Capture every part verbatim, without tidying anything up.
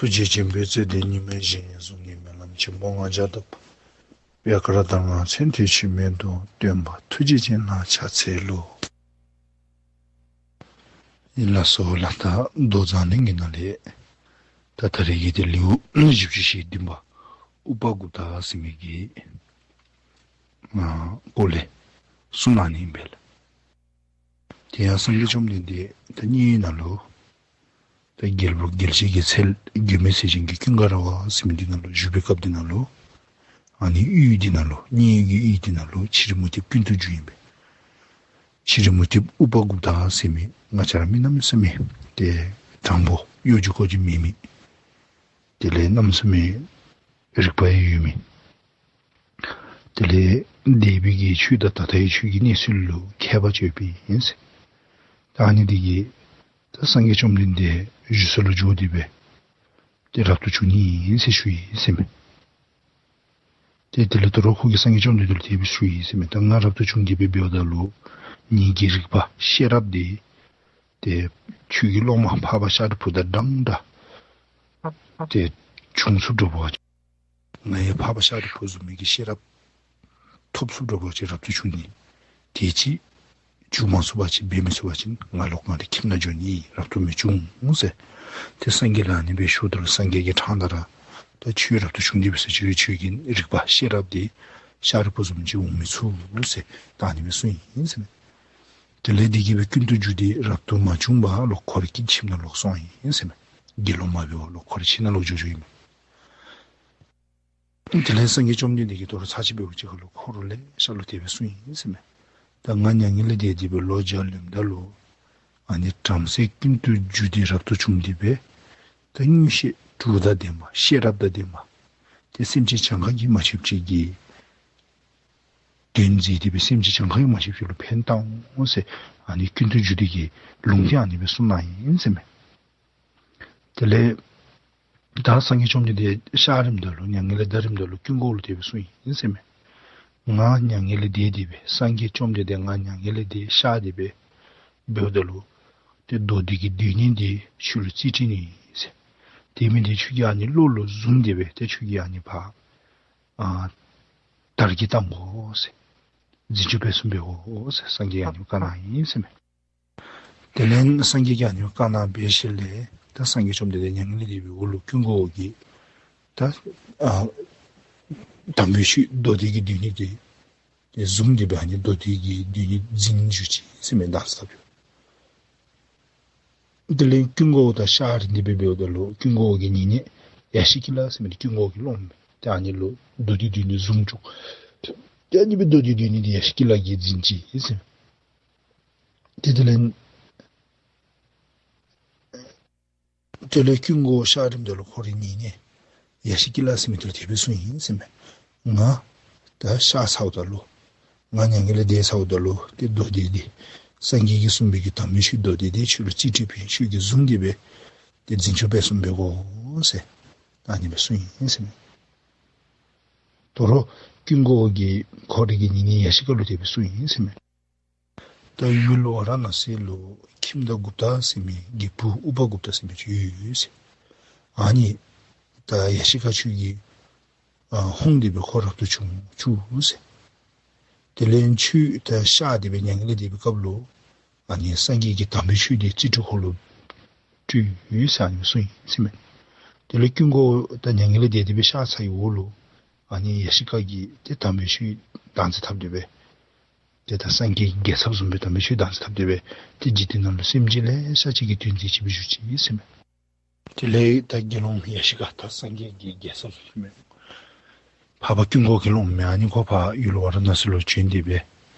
ཐུགས་རྗེ་ཆེན་པོའི་བརྩེ་ལྡན་ཉི་མའི་ཞིང་གཟུགས་ནས་སྨོན་ལམ་ཆེན་པོ་ལྔ་བརྒྱ་བཏབ། པད་དཀར་ཟླ་ལྔ་མཚན་ཐོས་འཆི་མེད་དུ་སྟོན་པ་ཐུགས་རྗེ་ཅན་ལ་ཕྱག་འཚལ་ལོ། ཨིན་ལགས་སོ་ལགས། ད་མདོ་མཛངས་བླུན་གྱི་ནང་ལས་ད་ད་རེས་ཀྱི་དེ་ལེའུ་བཞི་བཅུ་ཞེ་བདུན་པ་ཨུ་པ་གུཔྟ་ཟེར་མི་གི་ཨ་སྐོར་ལས་གསུངས་གནང་ནི་ཨིན་པས་ལགས། དེ་ཡང་སངས་རྒྱས་བཅོམ་ལྡན་འདས་ད་མཉན་ཡོད་ནང་ལུ་ད་རྒྱལ་པོ་རྒྱལ་བྱེད་ཀྱི་ཚལ་མགོན་མེད་ཟས་སྦྱིན་གྱི་ཀུན་དགའ་ར་བ་ཟེར་མི་འདི་ནང་ལུ་བཞུགས་པའི་སྐབས་འདི་ནང་ལུ་ཨ་ནི་ཡུལ་འདི་ནང་ལུ་མཉན་ཡོད་ཀྱི་ཡུལ་འདི་ནང་ལུ་ཕྱི་རོལ་མུ་སྟེགས་ཀུན་ཏུ་རྒྱུ་ཨིན་པས། ཕྱི་རོལ་མུ་སྟེགས་ཨུ་པ་གུཔྟ་ཟེར་མི་ང་བཅས་ར་མི་གནམ་མེད་ས་མེད་ཏེ་དྲང་པོ་གཡོ་སྒྱུ་ཀོ་སྒྱུ་མེད་མི། དེ་ལས་གནམ་མེད་ས་མེད་རིག་པ་ཡང་ཡོད་མི། དེ་ལས་འདས་པའི་གི་ཆོས་དང་ད་ལྟའི་ཆོས་ཀྱི་གནས་ཚུལ་ལུ་མཁས་པ་ཅིག་ཡོདཔ་ཨིན་ཟེར། ད་ཨ་ནི་འདི་གིས་ད་སངས་རྒྱས་བཅོམ་ལྡན་འདས་བཞུགས་ས་ལུ་འགྱོ་སྟེ་སྦེ་ཏེ་རབ་ཏུ་བྱུང་ནི་ཨིན་ཟེར་ཞུ་ཡི་ཟེར་མས། ཏེ་དེ་ལས་དོ་རུང་ཁོ་གིས་སངས་རྒྱས་བཅོམ་ལྡན་འདས་ལུ་དེ་སྦེ་ཞུ་ཡི་ཟེར་མས། ད་ང་རབ་ཏུ་བྱུང་སྟེ་སྦེ་འབདཝ་ད་ལུ་ངེ་གི་རིག་པ་ཤེས་རབ་འདི་ཏེ་ཁྱོད་ཀྱི་སློབ་མ་འཕགས་པ་ཤཱ་རིའི་བུ་དང་འདྲན་འདྲ་ཏེ་བྱུང་ཚུགསཔ་འདྲཝ་ཅིག། ང་ཡང་འཕགས་པ་ཤཱ་རིའི་བུ་བཟུམ་མའི་གི་ཤེས་རབ་ཐོབ་ཚུགསཔ་འདྲཝ་ཅིག་རབ་ཏུ་བྱུང་ནི། དེ་ཅིག་བྱུང་མ་ཚུགས་པ་ཅིན་འབད་མི་ཚུགས་པ་ཅིན་ང་ལོག་ང་རའི་ཁྱིམ་ནང་འགྱོ་ནི་རབ་ཏུ་མི་བྱུང་ཟེར། ཏེ་སངས་རྒྱས་ལུ་ཨ་ནི་སྦེ་ཞུཝ་ད་ལུ་སངས་རྒྱས་ཀྱིས་ཕྲང་སྟེ་ར་ད་ཁྱོད་རབ་ཏུ་བྱུང་སྟེ་སྦེ་ཟེར་ཁྱོད་ཁྱོད་ཀྱི་རིག་པ་ཤེས་རབ་འདི་ཤཱ་རིའི་བུ་བཟུམ་ཅིག་འོང་མི་ཚུགས་ཟེར་ད་ཨ་ནི་སྦེ་གསུངས་ཡི་ཟེར་མས། དེ་ལས་འདི་གིས་སྦེ་ཀུན་ཏུ་རྒྱུ་འདི་རབ་ཏུ་མ་བྱུང་བར་ལོག་ཁོ་རའི་ཁྱིམ་ནང་ལོག་སོང་ཡི་ཟེར་མས། དགེ་སློང་མ་འབདཝ་ལོག་ཁོ་རའི་ཁྱིམ་ནང་ལོག་འགྱོ་འགྱོཝ་ཨིན་མས། དེ་ལས་སངས་རྒྱས་བཅོམ་ལྡན་འདས་ཀྱིས་དོ་རུང་ཚར་གཅིག་འབདཝ་ཅིག་ཁར་ལུ་ཁོ་ར་ལེ་ཤ་ལུ་དེ་སྦེ་གསུངས་ཡི་ཟེར་མས། ད་ང་མྱ་ངན་ལས་འདས་ཏེ་སྦེ་ལོ་བརྒྱ་ལོནམ་ད་ལུ་ཨ་ནི་བྲམ་ཟེ་ཀུན་ཏུ་རྒྱུ་འདི་རབ་ཏུ་བྱུང་སྟེ་སྦེ་ད་མངོན་ཤེས་དྲུག་དང་ལྡན་པ་ཤེས་རབ་དང་ལྡན་པ་ཏེ་སེམས་ཅན་གྱངས་ཁ་གིས་མ་ཆོདཔ་ཅིག་གི་དོན་མཛད་དེ་སྦེ་སེམས་ཅན་གྱངས་ཁ་གིས་མ་ཆོདཔ་ཅིག་ལུ་ཕན་བཏགས་འོང་ཟེར་ཨ་ནི་ཀུན་ཏུ་རྒྱུ་འདི་གི་ལུང་བསྟན་ཨ་ནི་སྦེ་གསུངས་གནང་ཡི་ཟེར་མས། དེ་ལས་ད་སངས་རྒྱས་བཅོམ་ལྡན་འདས་གཤགས་རནམ་ད་ལུ་མྱ་ངན་ལས་འདའ་རནམ་ད་ལུ་ཀུན་དགའ་བོ་ལུ་དེ་སྦེ་གསུངས་ཡི་ཟེར་མས། ང་མྱ་ངན་ལས་འདས་ཏེ་སྦེ་སངས་རྒྱས་བཅོམ་ལྡན་འདས་ང་མྱ་ངན་ལས་འདས་གཤགས་ཏེ་སྦེ་འབདཝ་ད་ལུ་ཏེ་མདོ་སྡེ་གི་སྡེ་སྣོད་འདི་ཁྱོད་ལུ་རྩིས་སྤྲོད་ནི་ཨིན་ཟེར། དེ་མིན་ཏེ་ཁྱོད་ཀྱིས་ཨ་ནི་བློ་ལུ་བཟུང་སྟེ་སྦེ་ཏེ་ཁྱོད་ཀྱིས་ཨ་ནི་ཕར་ཨ་དར་རྒྱས་གཏང་དགོ་ཟེར། འཛིན་སྐྱོང་སྤེལ་གསུམ་འབད་དགོ་ཟེར་སངས་རྒྱས་ཨ་ནི་བཀའ་གནང་ཡི་ཟེར་མས། དེ་ལས་སངས་རྒྱས་ཀྱིས་ཨ་ནི་བཀའ་གནང་བའི་ཤུལ་ལས་ད་སངས་རྒྱས་བཅོམ་ལྡན་འདས་མྱ་ངན་ལས་འདས་པའི་འོག་ལུ་ཀུན་དགའ་བོ་གིས་ད་ཨ་དམ་པའི་ཆོས་མདོ་སྡེ་གི་སྡེ་སྣོད་འདི་ཏེ་བཟུང་སྟེ་སྦེ་ཨ་ནི་མདོ་སྡེ་གི་སྡེ་སྣོད་འཛིན་འགྱོ་ཅི་ཟེར་མས། གདངས་ཚད་ཐབས་ཡོད། དེ་ལས་ཀུན་དགའ་བོ་ད་གཤགས་རན་ཏེ་སྦེ་འབདཝ་ད་ལུ་ཀུན་དགའ་བོ་གི་ཉེ་གནས་ཡ་ཤི་ཀི་ལ་ཟེར་མི་འདི་ཀུན་དགའ་བོ་གི་སློབ་མ་ཏེ་ཨ་ནི་ལུ་མདོ་སྡེ་སྡེ་སྣོད་བཟུང་བཅུག། ཏེ་ཨ་ནི་སྦེ་མདོ་སྡེ་སྡེ་སྣོད་འདི་ཡ་ཤི་ཀི་ལ་གིས་འཛིན་ཅི་ཟེར་མས། ཏེ་དེ་ལས་དེ་ལས་ཀུན་དགའ་བོ་གཤགས་རནམ་ད་ལུ་ཁོ་རའི་ཉེ་གནས་ཡ་ཤི་ཀི་ལ་ཟེར་མི་འདི་ལུ་དེ་སྦེ་གསུངས་ཡི་ཟེར་མས། ང་ད་གཤགས་ཚརཝ་ད་ལུ་ང་མྱ་ངན་ལས་འདས་ཚརཝ་ད་ལུ་ཏེ་མདོ་སྡེ་འདི་སངས་རྒྱས་ཀྱིས་གསུངས་པའི་གི་དམ་པའི་ཆོས་མདོ་སྡེ་འདི་ཁྱོད་ལུ་རྩིས་སྤྲོད་པའི་ཁྱོད་ཀྱིས་བཟུང་སྟེ་སྦེ་ཏེ་འཛིན་སྐྱོང་སྤེལ་གསུམ་འབད་དགོ་ཟེར་ཨ་ནི་སྦེ་གསུངས་ཡི་ཟེར་མས། དོ་རུང་ཀུན་དགའ་བོ་གིས་ཁོ་རའི་གི་ཉེ་གནས་ཡ་ཤི་ཀ་ལུ་དེ་སྦེ་གསུངས་ཡི་ཟེར་མས། ད་ཡུལ་ཝཱ་ར་ཎཱ་སི་ལུ་ཁྱིམ་བདག་གུཔྟ་ཟེར་མི་གི་བུ་ཨུ་པ་གུཔྟ་ཟེར་མི་ཅིག་ཡོད་ཟེར། ཨ་ནི་ད་ཡ་ཤི་ཀ་ཁྱོད་ཀྱིས་ཨ་ཧོངས་ཏེ་སྦེ་ཁོ་རབ་ཏུ་བྱུང་བཅུག་ཟེར། དེ་ལས་ཁྱོད་ད་གཤགས་ཏེ་སྦེ་མྱ་ངན་ལས་འདས་པའི་སྐབས་ལུ་ཨ་ནི་སངས་རྒྱས་ཀྱི་དམ་པའི་ཆོས་འདི་རྩིས་སྤྲོད་ཁོ་ལུ་སྤྲོད་ཡོད་ཟེར་ཨ་ནི་གསུངས་ཡི་ཟེར་མས། དེ་ལས་ཀུན་དགའ་བོ་ད་མྱ་ངན་ལས་འདས་ཏེ་སྦེ་གཤགས་ཚར་བའི་འོག་ལུ་ཨ་ནི་ཡ་ཤི་ཀ་གིས་ཏེ་དམ་པའི་ཆོས་གདངས་ཚད་ཐབས་དེ་སྦེ་ཏེ་ད་སངས་རྒྱས་ཀྱི་རྒྱལ་ཚབ་བཟུམ་སྦེ་དམ་པའི་ཆོས་གདངས་ཚད་ཐབས་དེ་སྦེ་ཏེ་འཇིག་རྟེན་ནང་ལུ་སེམས་ཅན་ལེ་ཤ་ཅིག་གི་དོན་མཛད་ཅི་སྦེ་བཞུགས་ཅི་ཟེར་མས། དེ་ལས་ད་དགེ་སློང་ཡ་ཤི་ཀ་ད་སངས་རྒྱས་ཀྱི་རྒྱལ་ཚབ་བཟུམ་སྦེ་འཕགས་པ་ཀུན་དགའ་བོ་གི་སློབ་མ་ཨ་ནི་ཁོ་ཕར་ཡུལ་ཝཱ་ར་ཎཱ་སི་ལུ་བྱོན་ཏེ་སྦེ་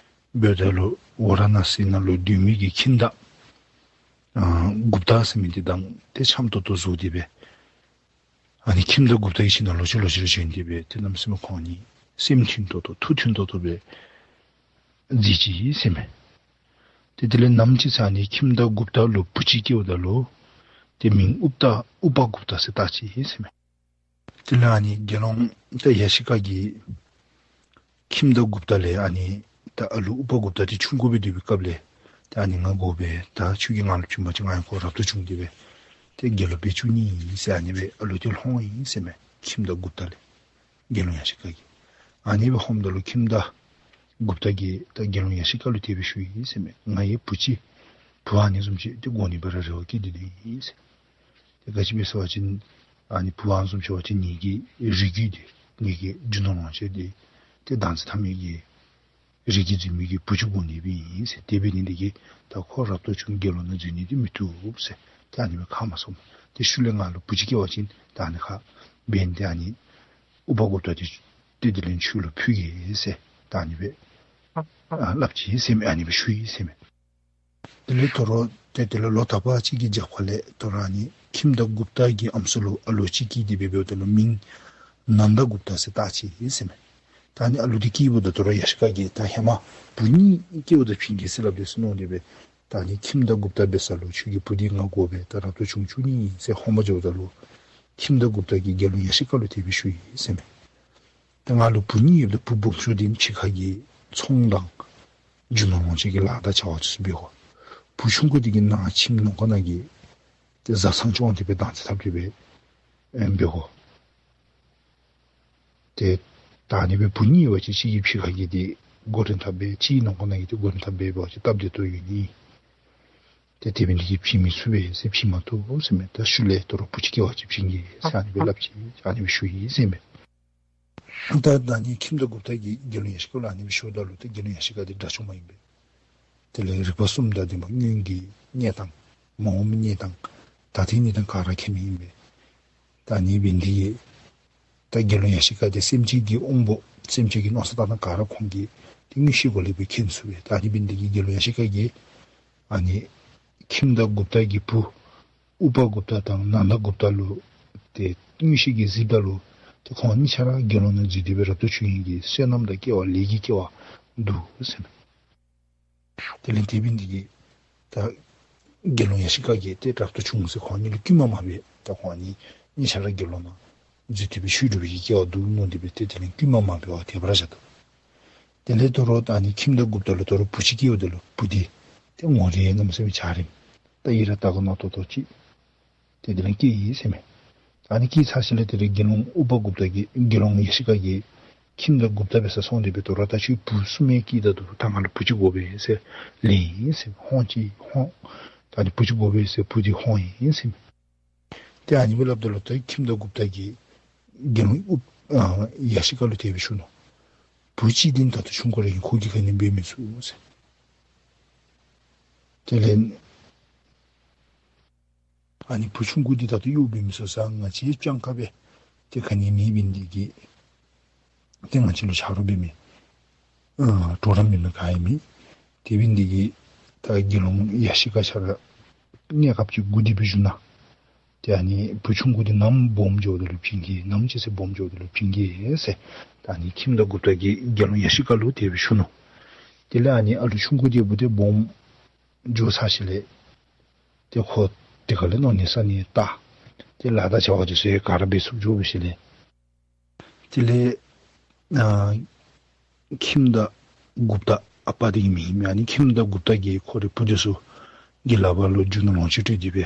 འབདཝ་ད་ལུ་ཝཱ་ར་ཎཱ་སི་ནང་ལུ་སྡོད་མི་གི་ཁྱིམ་བདག་ཨ་གུཔྟ་ཟེར་མི་འདི་དང་ཏེ་འཆམ་ཏོག་ཏོ་བཟོ་སྟེ་སྦེ་ཨ་ནི་ཁྱིམ་བདག་གུཔྟ་གི་ཁྱིམ་ནང་ལོག་ཅི་ལོག་ཅི་ར་བྱོན་ཏེ་སྦེ་ཏེ་གནམ་མེད་ས་མེད་ཁོང་གཉིས་སེམས་མཐུན་ཏོག་ཏོ་ཐུགས་མཐུན་ཏོག་ཏོ་སྦེ་མཛད་ཅི་ཟེར་མས། ཏེ་དེ་ལས་ནམ་ཅིག་ཚེ་ཨ་ནི་ཁྱིམ་བདག་གུཔྟ་ལུ་བུ་ཅིག་སྐྱེཝ་ད་ལུ་ཏེ་མིང་ཨུཔ་ཏ་ཨུ་པ་གུཔྟ་ཟེར་བཏགས་ཅི་ཟེར་མས། དེ་ལས་ཨ་ནི་དགེ་སློང་ད་ཡ་ཤི་ཀ་གིས་ཁྱིམ་བདག་གུཔྟ་ལས་ཨ་ནི་ད་ཨ་ལུ་ཨུ་པ་གུཔྟ་འདི་ཆུང་ཀུ་སྦེ་སྡོད་པའི་སྐབས་ལས་ད་ཨ་ནི་ང་དགོ་པས། ད་ཁྱོད་ཀྱིས་ང་ལུ་བྱིན་པ་ཅིན་ང་ཡང་ཁོ་རབ་ཏུ་བྱུང་སྟེ་སྦེ་ ཏེ་དགེ་སློང་སྦེ་བཅུག་ནི་ཨིན་ཟེར་ཨ་ནི་སྦེ་ཨ་ལུ་འདི་ལྷོངམ་ཨིན་ཟེར་མས། ཁྱིམ་བདག་གུཔྟ་ལས་དགེ་སློང་ཡ་ཤི་ཀ་གིས། ཨ་ནི་སྦེ་ལྷོངམ་ད་ལུ་ཁྱིམ་བདག་གུཔྟ་གིས་ད་དགེ་སློང་ཡ་ཤི་ཀ་ལུ་དེ་སྦེ་ཞུ་ཡི་ཟེར་མས། ང་ཡི་བུ་ཅིག་བུ་ཨ་ནི་བཟུམ་ཅིག་ཏེ་དགོ་ནི་སྦེ་ར་རེ་བ་བསྐྱེད་དེ་སྡོད་ཡི་ཟེར། ཏེ་ག་ཅི་སྦེ་ཟེར་བ་ཅིན་ཨ་ནི་བུ་ཨ་ནི་བཟུམ་ཅིག་འབད་བ་ཅིན་ངེ་གི་རིགས་རྒྱུད་འདི་ངེ་གི་རྒྱུ་ནོར་ལོངས་སྤྱོད་འདི་ཏེ་བདག་འཛིན་འཐབ་མི་གི་རིགས་ཀྱི་འཛིན་མི་གི་བུ་ཅིག་དགོ་ནི་སྦེ་ཨིན་ཟེར། དེ་འབད་ནི་འདི་གིས་ད་ཁོ་རབ་ཏུ་བྱུང་དགེ་སློང་ནང་འཛུལ་ནི་འདི་མི་བཏུབ་ཟེར། ཏེ་ཨ་ནི་སྦེ་ཁ་མ་སོང་། ཏེ་ཤུལ་ལས་ང་ལུ་བུ་ཅིག་སྐྱེ་བ་ཅིན་ད་ཨ་ནི་ཁར་འབད་ནི་འདི་ཨ་ནི་ཨུ་པ་གུཔྟ་འདི་ཏེ་དེ་ལས་ཁྱོད་ལུ་ཕུལ་གེ་ཟེར་ད་ཨ་ནི་སྦེ་ཨ་སླབ་ཅི་ཟེར་མས། ཨ་ནི་སྦེ་ཞུ་ཡི་ཟེར་མས། དེ་ལས་དོ་རུང་ཏེ་དེ་ལས་ལོ་དག་པ་ཅིག་གི་རྒྱབ་ཁ་ལས་དོ་རུང་ཨ་ནི་ཁྱིམ་བདག་གུཔྟ་གི་ཨམ་སྲུ་ལུ་ཨ་ལོ་ཅིག་སྐྱེས་ཏེ་འབད་འབདཝ་ད་ལུ་མིང་ནནྡ་གུཔྟ་ཟེར་བཏགས་ཅི་ཟེར་མས། ད་ཨ་ནི་ཨ་ལུ་འདི་སྐྱེས་འབདཝ་ད་དོ་རུང་ཡ་ཤི་ཀ་གིས་ད་ཧེ་མ་བུ་གཉིས་སྐྱེཝ་ད་བྱིན་གེ་ཟེར་སླབ་དེས་ཟེར་མནོ་སྟེ་སྦེ་ད་ཨ་ནི་ཁྱིམ་བདག་གུཔྟ་འབད་ས་ལུ་ཁྱོད་ཀྱི་བུ་འདི་ང་དགོ་པས། ད་རབ་ཏུ་བྱུང་བཅུག་ནི་ཨིན་ཟེར་ཧོངས་པ་འགྱོཝ་ད་ལུ་ཁྱིམ་བདག་གུཔྟ་གིས་དགེ་སློང་ཡ་ཤི་ཀ་ལུ་དེ་སྦེ་ཞུ་ཡི་ཟེར་མས། ད་ང་ལུ་བུ་གཉིས་ཡོདཔ་ད་བུ་སྦོམ་ཤོས་འདི་ཕྱི་ཁ་གི་ཚོང་དང་རྒྱུ་ནོར་ལོངས་སྤྱོད་ཀྱི་ལཱ་དང་བྱ་བ་ཚུ་འབད་དགོ། བུ་ཆུང་ཀུ་འདི་གིས་ནང་ཁྱིམ་ནང་ཁོག་ནང་གི་ཏེ་བཟའ་ཚང་སྐྱོང་སྟེ་སྦེ་བདག་འཛིན་འཐབ་སྟེ་སྦེ་ཨེ་འབད་དགོ། ཏེ་ད་ཨ་ནི་སྦེ་བུ་གཉིས་ཡོད་པ་ཅིན་གཅིག་གིས་ཕྱི་ཁ་གི་འདི་འགོ་འདྲེན་འཐབ་སྦེ་གཅིག་གིས་ནང་ཁོག་ནང་གི་འདི་འགོ་འདྲེན་འཐབ་སྦེ་འབད་བ་ཅིན་སྟབས་བདེ་ཏོག་ཏོ་ཡོད་ནི། ཏེ་དེ་འབད་ནི་འདི་གིས་བྱིན་མི་ཚུགས་པས་ཟེར། བྱིན་མ་བཏུབ་ཟེར་མས། ད་ཤུལ་ལས་དོ་རུང་བུ་ཅིག་སྐྱེ་བ་ཅིན་བྱིན་གེ་ཟེར་ཨ་ནི་སྦེ་སླབ་ཅི། ཨ་ནི་སྦེ་ཞུ་ཡི་ཟེར་མས། ད་ད་ཨ་ནི་ཁྱིམ་བདག་གུཔྟ་གིས་དགེ་སློང་ཡ་ཤི་ཀ་ལུ་ཨ་ནི་སྦེ་ཞུཝ་ད་ལུ་ཏེ་དགེ་སློང་ཡ་ཤི་ཀ་འདི་དགྲ་བཅོམ་པ་ཨིན་པས། དེ་ལས་རིག་པ་གསུམ་དང་ལྡན་པ། སྔོན་གྱི་གནས་དང་མ་འོངས་པའི་གནས་དང་ད་ལྟའི་གནས་དང་ག་ར་མཁྱེན་མི་ཨིན་པས། ད་ཨ་ནི་འབད་ནི་འདི་གིས་ད་དགེ་སློང་ཡ་ཤི་ཀ་འདི་སེམས་ཅན་གྱི་དབང་པོ་སེམས་ཅན་གྱི་མནོ་བསམ་ལྟ་སྟངས་ག་ར་ཁོང་གིས་ཏེ་དངོས་ཤེས་སྒོ་ལས་སྦེ་མཁྱེན་ཚུགས་པས། ད་ཨ་ནི་འབད་ནི་འདི་གིས་དགེ་སློང་ཡ་ཤི་ཀ་གིས་ཨ་ནི་ཁྱིམ་བདག་གུཔྟ་གི་བུ་ཨུ་པ་གུཔྟ་དང་ནནྡ་གུཔྟ་ལུ་ཏེ་དངོས་ཤེས་ཀྱིས་གཟིགསཔ་ད་ལུ་ཏེ་ཁོང་གཉིས་ཆ་ར་དགེ་སློང་ནང་འཛུལ་ཏེ་སྦེ་རབ་ཏུ་བྱུང་ནི་གི་བསོད་ནམས་དང་སྐལ་བ་ལས་ཀྱི་སྐལ་བ་འདུག་ཟེར་མས། དེ་ལས་དེ་འབད་ནི་འདི་གིས་ད་དགེ་སློང་ཡ་ཤི་ཀ་གིས་ཏེ་རབ་ཏུ་བྱུང་ཟེར་ཁོང་གཉིས་ལུ་བསྐུལ་མ་མ་འབད། ད་ཁོང་གཉིས་གཉིས་ཆ་ར་དགེ་སློང་ནང་འཛུལ་ཏེ་སྦེ་ཆོས་སྒྲུབ་པའི་གི་སྐལ་བ་འདུག་མནོ་སྟེ་སྦེ་ཏེ་དེ་ལས་བསྐུལ་མ་མ་འབད་བར་དེ་སྦེ་ར་བཞག་ད། དེ་ལས་དོ་རུང་ད་ཨ་ནི་ཁྱིམ་བདག་གུཔྟ་ལུ་དོ་རུང་བུ་ཅིག་སྐྱེཝ་ད་ལུ་བུ་འདི་ཏེ་ངོ་རིས་གནམ་མེད་ས་མེད་འཇའ་རིསམོ་ད་ཡི་རངས་དགའ་ནག་ཏོག་ཏོ་ཅིག། ཏེ་དེ་ལས་སྐྱེས་ཡི་ཟེར་མས། ཨ་ནི་སྐྱེས་ཚར་ཞིནམ་ལས་དེ་ལས་དགེ་སློང་ཨུ་པ་གུཔྟ་གིས་དགེ་སློང་ཡ་ཤི་ཀ་གིས་ཁྱིམ་བདག་གུཔྟ་འབད་སར་སོང་སྟེ་སྦེ་དོ་རུང་ད་ཁྱོད་བུ་གསུམ་མས་སྐྱེས་ད་འདུག། ད་ང་ལུ་བུ་ཅིག་དགོ་པས་ཟེར་ལེན་ཡི་ཟེར་མས། ཧོང་ཅི་ཧོང་། ད་ཨ་ནི་བུ་ཅིག་དགོ་པས་ཟེར་བུ་འདི་ཧོང་ཡི་ཟེར་མས། ཏེ་ཨ་ནི་སྦེ་སླབ་ད་ལུ་ད་ཁྱིམ་བདག་གུཔྟ་གིས་དགེ་སློང་ཨུ་ཨ་ཡ་ཤི་ཀ་ལུ་དེ་སྦེ་ཞུ་ནུག། བུ་གཅིག་འདི་ད་ལྟོ་ཆུང་ཀུ་ར་ཨིན། ཁོ་གིས་ག་ནི་འབད་མི་ཚུགས་ཟེར། དེ་ལས་ཨ་ནི་བུ་ཆུང་ཀུ་འདི་ད་ལྟོ་གཡོག་འབད་མི་ཚུགས་ས། ང་བཅས་སྤྱང་ཀ་སྦེ་ཏེ་ག་ནི་མེད་པའི་འདི་གིས་ཏེ་ང་བཅས་ལུ་ཆ་རོགས་འབད་མི་ཨ་གྲོགས་རམ་འབད་མི་ག་ཡང་མེད། དེ་འབད་ནི་འདི་གིས་ད་དགེ་སློང་ཡ་ཤི་ཀ་ཁྱོད་ར་གནས་སྐབས་ཅིག་སྒུག་སྟེ་སྦེ་བཞུགས་གནང་། ཏེ་ཨ་ནི་བུ་ཆུང་ཀུ་འདི་ནམ་སྦོམ་འགྱོཝ་ད་ལུ་བྱིན་གེ། ནམ་ཅིག་ཟེར་སྦོམ་འགྱོཝ་ད་ལུ་བྱིན་གེ་ཟེར། ད་ཨ་ནི་ཁྱིམ་བདག་གུཔྟ་གིས་དགེ་སློང་ཡ་ཤི་ཀ་ལུ་དེ་སྦེ་ཞུ་ནུག། དེ་ལས་ཨ་ནི་ཨ་ལུ་ཆུང་ཀུ་འདི་བུ་འདི་སྦོམ་འགྱོ་ཚར་ཞིནམ་ལས་ཏེ་ཁོ་དེ་ཁ་ལས་མནོ་ནི་ས་ནི་ད་ཏེ་ལཱ་དང་བྱ་བ་འདི་ཚུ་ག་ར་འབད་ཚུགསཔ་འགྱོ་བའི་ཤུལ་ལས་དེ་ལས་ཨ་ཁྱིམ་བདག་གུཔྟ་ཨ་པ་འདི་གི་མིང་མེད། ཨ་ནི་ཁྱིམ་བདག་གུཔྟ་གིས་ཁོ་རའི་བུ་འདི་ཚུ་གི་ལག་པར་ལུ་རྒྱུ་ནོར་ལོངས་སྤྱོད་སྤྲོད་དེ་སྦེ་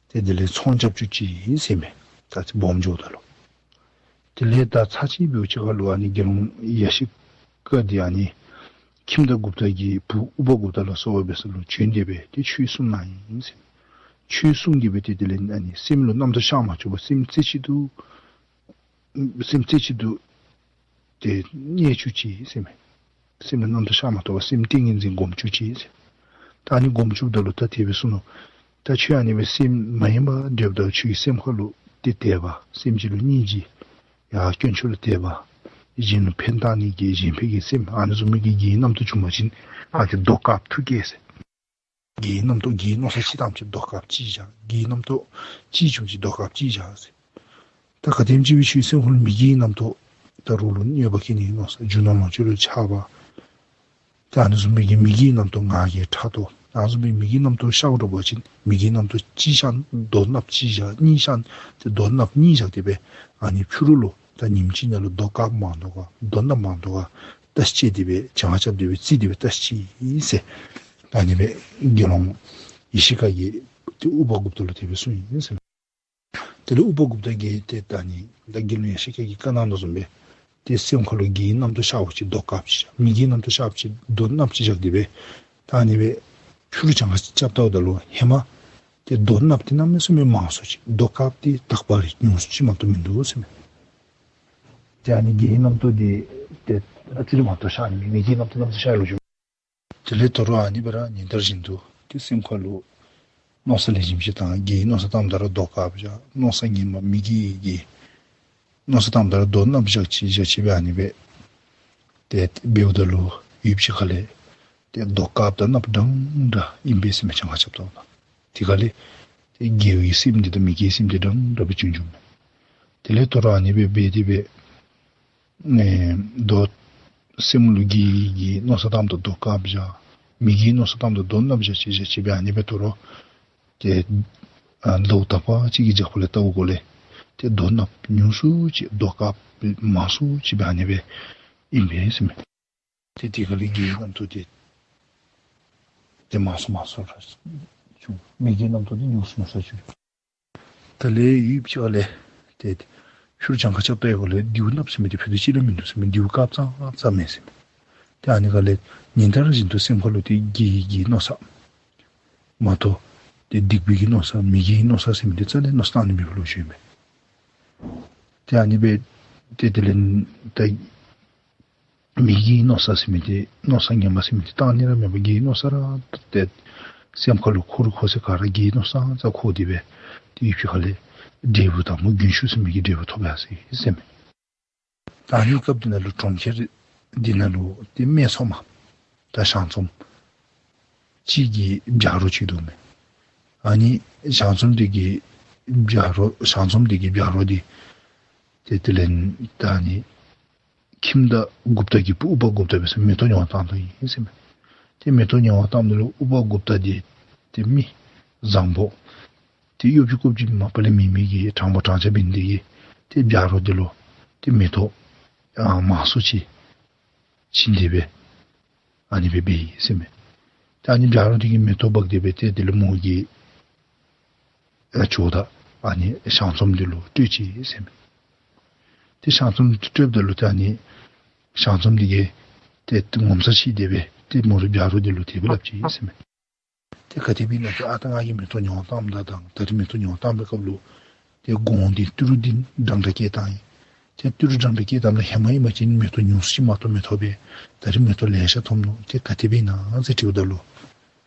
ཏེ་དེ་ལས་ཚོང་རྐྱབ་བཅུག་ཅི་ཟེར་མས། ད་ཅི་སྦོམ་འགྱོཝ་ད་ལུ། དེ་ལས་ད་ཚར་གཅིག་འབདཝ་ཅིག་ཁར་ལུ་ཨ་ནི་དགེ་སློང་ཡ་ཤི་ཀ་འདི་ཨ་ནི་ཁྱིམ་བདག་གུཔྟ་གི་བུ་ཨུ་པ་གུཔྟ་ལ་སོགས་པ་འབད་ས་ལུ་བྱོན་ཏེ་སྦེ་ཏེ་ཆོས་གསུངས་གནང་ཡི་ཟེར། ཆོས་གསུངས་ཏེ་སྦེ་ཏེ་དེ་ལས་ཨ་ནི་སེམས་ལུ་རྣམ་རྟོག་ཤར་མ་བཅུག་པར་སེམས་རྩེ་གཅིག་ཏུ་སེམས་རྩེ་གཅིག་ཏུ་ཏེ་གནས་བཅུག་ཅི་ཟེར་མས། སེམས་ལུ་རྣམ་རྟོག་ཤར་མ་བཏང་བར་སེམས་ཏིང་ངེ་འཛིན་སྒོམ་བཅུག་ཅི་ཟེར། ད་ཨ་ནི་སྒོམ་བཅུགཔ་ད་ལུ་ད་དེ་སྦེ་གསུངས་ནུག། ད་ཁྱོད་ཨ་ནི་སྦེ་སེམས་མ་ཡེངས་པར་སྡོདཔ་ད་ཁྱོད་ཀྱི་སེམས་ཁ་ལུ་ཏེ་དད་པ་སེམས་ཅན་ལུ་སྙིང་རྗེ་ཡར་དཀོན་མཆོག་ལུ་དད་པ་གཞན་ལུ་ཕན་བཏགས་ནི་གི་གཞན་ཕན་གྱི་སེམས་ཨ་ནི་བཟུམ་མའི་གི་དགེ་བའི་རྣམ་རྟོག་བྱུང་པ་ཅིན་ཨ་ཏེ་བཟློག་དཀའ་ཐུགས་དཀའ་ཟེར། དགེ་བའི་རྣམ་རྟོག་དགེ་བའི་མནོ་བསམ་ཅིག་བཏངམ་ཅིག་བཟློག་དཀའ་ཅིག་བཞག། དགེ་བའི་རྣམ་རྟོག་ཅིག་བྱུངམ་ཅིག་བཟློག་དཀའ་ཅིག་བཞག་ཟེར། ད་ག་དེམ་ཅིག་སྦེ་ཁྱོད་སེམས་ཁ་ལུ་མི་དགེ་བའི་རྣམ་རྟོག་ད་རོགས་ལུ་གནོད་པ་བཀལ་ནི་མནོ་བསམ་རྒྱུ་ནོར་ལོངས་སྤྱོད་ལུ་ཆགས་པ་ད་ཨ་ནི་བཟུམ་མའི་གི་མི་དགེ་བའི་རྣམ་རྟོག་ང་རྒྱལ་ཕྲག་དོག་ཨ་ནི་བཟུམ་མའི་མི་དགེ་བའི་རྣམ་རྟོག་ཤར་འགྱོ་བ་ཅིན་མི་དགེ་བའི་རྣམ་རྟོག་གཅིག་བཞག། དོ་ནགཔོ་གཅིག་བཞག། གཉིས་བཞག། ཏེ་དོ་ནགཔོ་གཉིས་བཞག་སྟེ་སྦེ་ཨ་ནི་ཕྱི་རོལ་ལུ་ད་ཉིནམ་གཅིག་ནང་ལུ་བཟློག་དཀའ་མ་བཟློག་ག་དོ་ནགཔོ་མ་བཟློག་ག་བརྟག་དཔྱད་དེ་སྦེ་བྱང་ཆུབ་དེ་སྦེ་རྩིས་ཏེ་སྦེ་བརྟག་དཔྱད་ཟེར། ཨ་ནི་སྦེ་དགེ་སློང་ཡེ་ཤེས་དཀར་གྱིས་ ཏེ་ཨུ་པ་གུཔྟ་ལུ་དེ་སྦེ་གསུངས་ཡི་ཟེར་མས། དེ་ལས་ཨུ་པ་གུཔྟ་གིས་ཏེ་ད་ཨ་ནི་ད་དགེ་སློང་ཡ་ཤི་ཀ་གིས་བཀའ་གནང་དོ་བཟུམ་སྦེ་ཏེ་སེམས་ཁ་ལུ་དགེ་བའི་རྣམ་རྟོག་ཤརཝ་ཅིག་རྡོ་དཀརཔོ་ཅིག་བཞག། མི་དགེ་བའི་རྣམ་རྟོག་ཤརཝ་ཅིག་རྡོ་གནགཔོ་ཅིག་བཞག་སྟེ་སྦེ་ད་ཨ་ནི་སྦེ་ཆུ་རུ་གྱངས་ཁ་རྐྱབ་བལྟཝ་ད་ལུ་ཧེ་མ་ཏེ་རྡོ་གནགཔོ་འདི་གནམ་མེད་ས་མེད་མང་སུ་ཅིག་རྡོ་དཀརཔོ་འདི་དག་པ་རེ་ཉུང་སུ་ཅིག་མ་གཏོགས་མིན་འདུག་ཟེར་མས། ཏེ་ཨ་ནི་དགེ་བའི་རྣམ་རྟོག་འདི་ཏེ་ཨ་ཙི་རེ་མ་གཏོགས་ཤར་ནི་མེད། མི་དགེ་བའི་རྣམ་རྟོག་གནམ་མེད་ས་མེད་ཤར་ལོ་ཞུ། དེ་ལས་དོ་རུང་ཨ་ནི་སྦེ་ར་ཉིན་ལྟར་བཞིན་དུ་ཏེ་སེམས་ཁ་ལུ་མནོ་བསམ་ལེགས་ཤོམ་ཅིག་བཏང་། དགེ་བའི་མནོ་བསམ་བཏངམ་ད་ར་རྡོ་དཀརཔོ་བཞག། མནོ་བསམ་ངན་པ་མི་དགེ་བའི་གི་མནོ་བསམ་བཏངམ་ད་ར་རྡོ་གནགཔོ་བཞག་ཅིག་བཞག་ཅིག་སྦེ་ཨ་ནི་སྦེ་ཏེ་འབདཝ་ད་ལུ་ཡུདཔ་ཅིག་ཁ་ལས་ཏེ་རྡོ་དཀརཔོ་དང་གནགཔོ་འདྲན་འདྲ་ཨིན་པས་ཟེར་མས། གྱངས་ཁ་རྐྱབ་བལྟཝ་ད་དེ་ཁ་ལས་ཏེ་དགེ་བའི་སེམས་འདི་དང་མི་དགེ་བའི་སེམས་འདི་འདྲན་འདྲ་སྦེ་བྱུང་བྱུངམ་མས། དེ་ལས་དོ་རུང་ཨ་ནི་སྦེ་འབད་དེ་སྦེ་ཨེ་རྡོ་སེམས་ལུ་དགེ་བའི་གི་མནོ་བསམ་བཏངམ་ད་རྡོ་དཀརཔོ་བཞག། མི་དགེ་བའི་མནོ་བསམ་བཏངམ་ད་རྡོ་གནགཔོ་བཞག་ཅིག་བཞག་ཅིག་སྦེ་ཨ་ནི་སྦེ་དོ་རུང་ཏེ་ཨ་ཟླཝ་དག་པ་ཅིག་གི་རྒྱབ་ཁ་ལས་བལྟཝ་གོ་ལས་ཏེ་རྡོ་གནགཔོ་ཉུང་སུ་ཅིག་རྡོ་དཀརཔོ་མང་སུ་ཅིག་སྦེ་ཨ་ནི་སྦེ་ཨིན་པས་ཟེར་མས། ཏེ་དེ་ཁ་ལས་དགེ་བའི་རྣམ་རྟོག་འདི་ཏེ་མང་སུ་མང་སུ་ར་བྱུང་། མི་དགེ་བའི་རྣམ་རྟོག་འདི་ཉུང་སུ་ཉུང་སུ་བྱུང་། དེ་ལས་ཡུདཔ་ཅིག་ཁ་ལས་ཏེ་ཆུ་རུ་གྱངས་ཁ་རྐྱབ་བལྟཝ་གོ་ལས་རྡེའུ་གནགཔོ་ཟེར་མི་འདི་ཕུད་རྡེའུ་ཅིག་ལས་མིན་འདུག་ཟེར་མས། རྡེའུ་དཀརཔོ་ཙང་ཙང་མས་ཟེར་མས། ཏེ་ཨ་ནི་ཁ་ལས་ཉིན་ལྟར་བཞིན་དུ་སེམས་ཁ་ལུ་ཏེ་དགེ་བའི་གི་མནོ་བསམ་མ་གཏོགས་ཏེ་སྡིག་པའི་གི་མནོ་བསམ་མི་དགེ་བའི་མནོ་བསམ་ཟེར་མི་འདི་རྩ་ལས་མནོ་བསམ་བཏང་ནི་མེདཔ་ལུ་ཞུཝ་མས། ཏེ་ཨ་ནི་སྦེ་ཏེ་དེ་ལས་ད་མི་དགེ་བའི་མནོ་བསམ་ཟེར་མི་འདི་མནོ་བསམ་ངན་པ་ཟེར་མི་འདི་བཏང་ནི་ར་མེད་པར་དགེ་བའི་མནོ་བསམ་ར་ཏེ་སེམས་ཁ་ལུ་འཁོར་རུང་འཁོར་ས་ག་ར་དགེ་བའི་མནོ་བསམ་ཙང་འཁོར་ཏེ་སྦེ་ཏེ་ཡུདཔ་ཅིག་ཁ་ལས་འབྲས་བུ་དང་པོ་རྒྱུན་ཞུགས་ཟེར་མི་གི་འབྲས་བུ་ཐོབ་ཡར་སོ་ཡི་ཟེར་མས། ད་ཨ་ནི་སྐབས་འདི་ནང་ལུ་གྲོང་ཁྱེར་འདི་ནང་ལུ་ཏེ་སྨད་འཚོང་མ་དང་ཞང་ཚོམ་གཅིག་གི་བྱ་རོག་ཅིག་འདུག་མས། ཨ་ནི་ཞང་ཚོམ་འདི་གི་བྱ་རོག་ཞང་ཚོམ་འདི་གི་བྱ་རོག་འདི་ཏེ་དེ་ལས་ད་ཨ་ནི་ཁྱིམ་བདག་གུཔྟ་གི་བུ་ཨུ་པ་གུཔྟ་འབད་ས་མེ་ཏོག་ཉོ་བཏང་དོ་ཨིན་ཟེར་མས། ཏེ་མེ་ཏོག་ཉོ་བཏངམ་ད་ལུ་ཨུ་པ་གུཔྟ་འདི་ཏེ་མི་བཟང་པོ་ཏེ་གཡོ་སྒྱུ་རྐུ་སྒྱུ་མ་པ་ལས་མེད་མི་གི་དྲང་པོ་དྲང་བཞག་འབད་ནི་དེ་གིས་ཏེ་བྱ་རོག་འདི་ལུ་ཏེ་མེ་ཏོག་ཨ་མང་སུ་ཅིག་བྱིན་ཏེ་སྦེ་ཨ་ནི་སྦེ་འབད་ཡི་ཟེར་མས། ཏེ་ཨ་ནི་བྱ་རོག་འདི་གིས་མེ་ཏོག་འབག་སྟེ་སྦེ་ཏེ་དེ་ལས་མོ་གི་ཨ་ཇོ་བདག་ཨ་ནི་ཞང་ཚོམ་འདི་ལུ་སྤྲོད་ཅི་ཟེར་མས། ཏེ་ཞང་ཚོམ་འདི་སྤྲོདཔ་ད་ལུ་ཏེ་ཨ་ནི་ཞང་ཚོམ་འདི་གིས་ཏེ་ངོ་མཚར་ཆེ་སྟེ་སྦེ་ཏེ་མོ་རའི་བྱ་རོག་འདི་ལུ་དེ་སྦེ་སླབ་ཅི་ཟེར་མས། ཏེ་ག་དེ་སྦེ་ཨིན་ན་ཏེ་ཨ་ད་ང་གིས་མེ་ཏོག་ཉོ་བཏངམ་ད་དང་ད་རིས་མེ་ཏོག་ཉོ་བཏང་པའི་སྐབས་ལུ་ཏེ་གོང་འདི་ཏི་རུ་འདི་འདྲན་འདྲ་བཀལ་བཏང་ཡི། ཏེ་ཏི་རུ་འདྲན་འདྲ་བཀལ་བཏངམ་ད་ཧེ་མ་ཨིན་པ་ཅིན་མེ་ཏོག་ཉུང་སུ་ཅིག་མ་གཏོགས་མི་ཐོབ་པས། ད་རིས་མེ་ཏོག་ལེ་ཤ་ཐོབ་ནུག། ཏེ་ག་དེ་སྦེ་ཨིན་ན་ཟེར་དྲིཝ་ད་ལུ་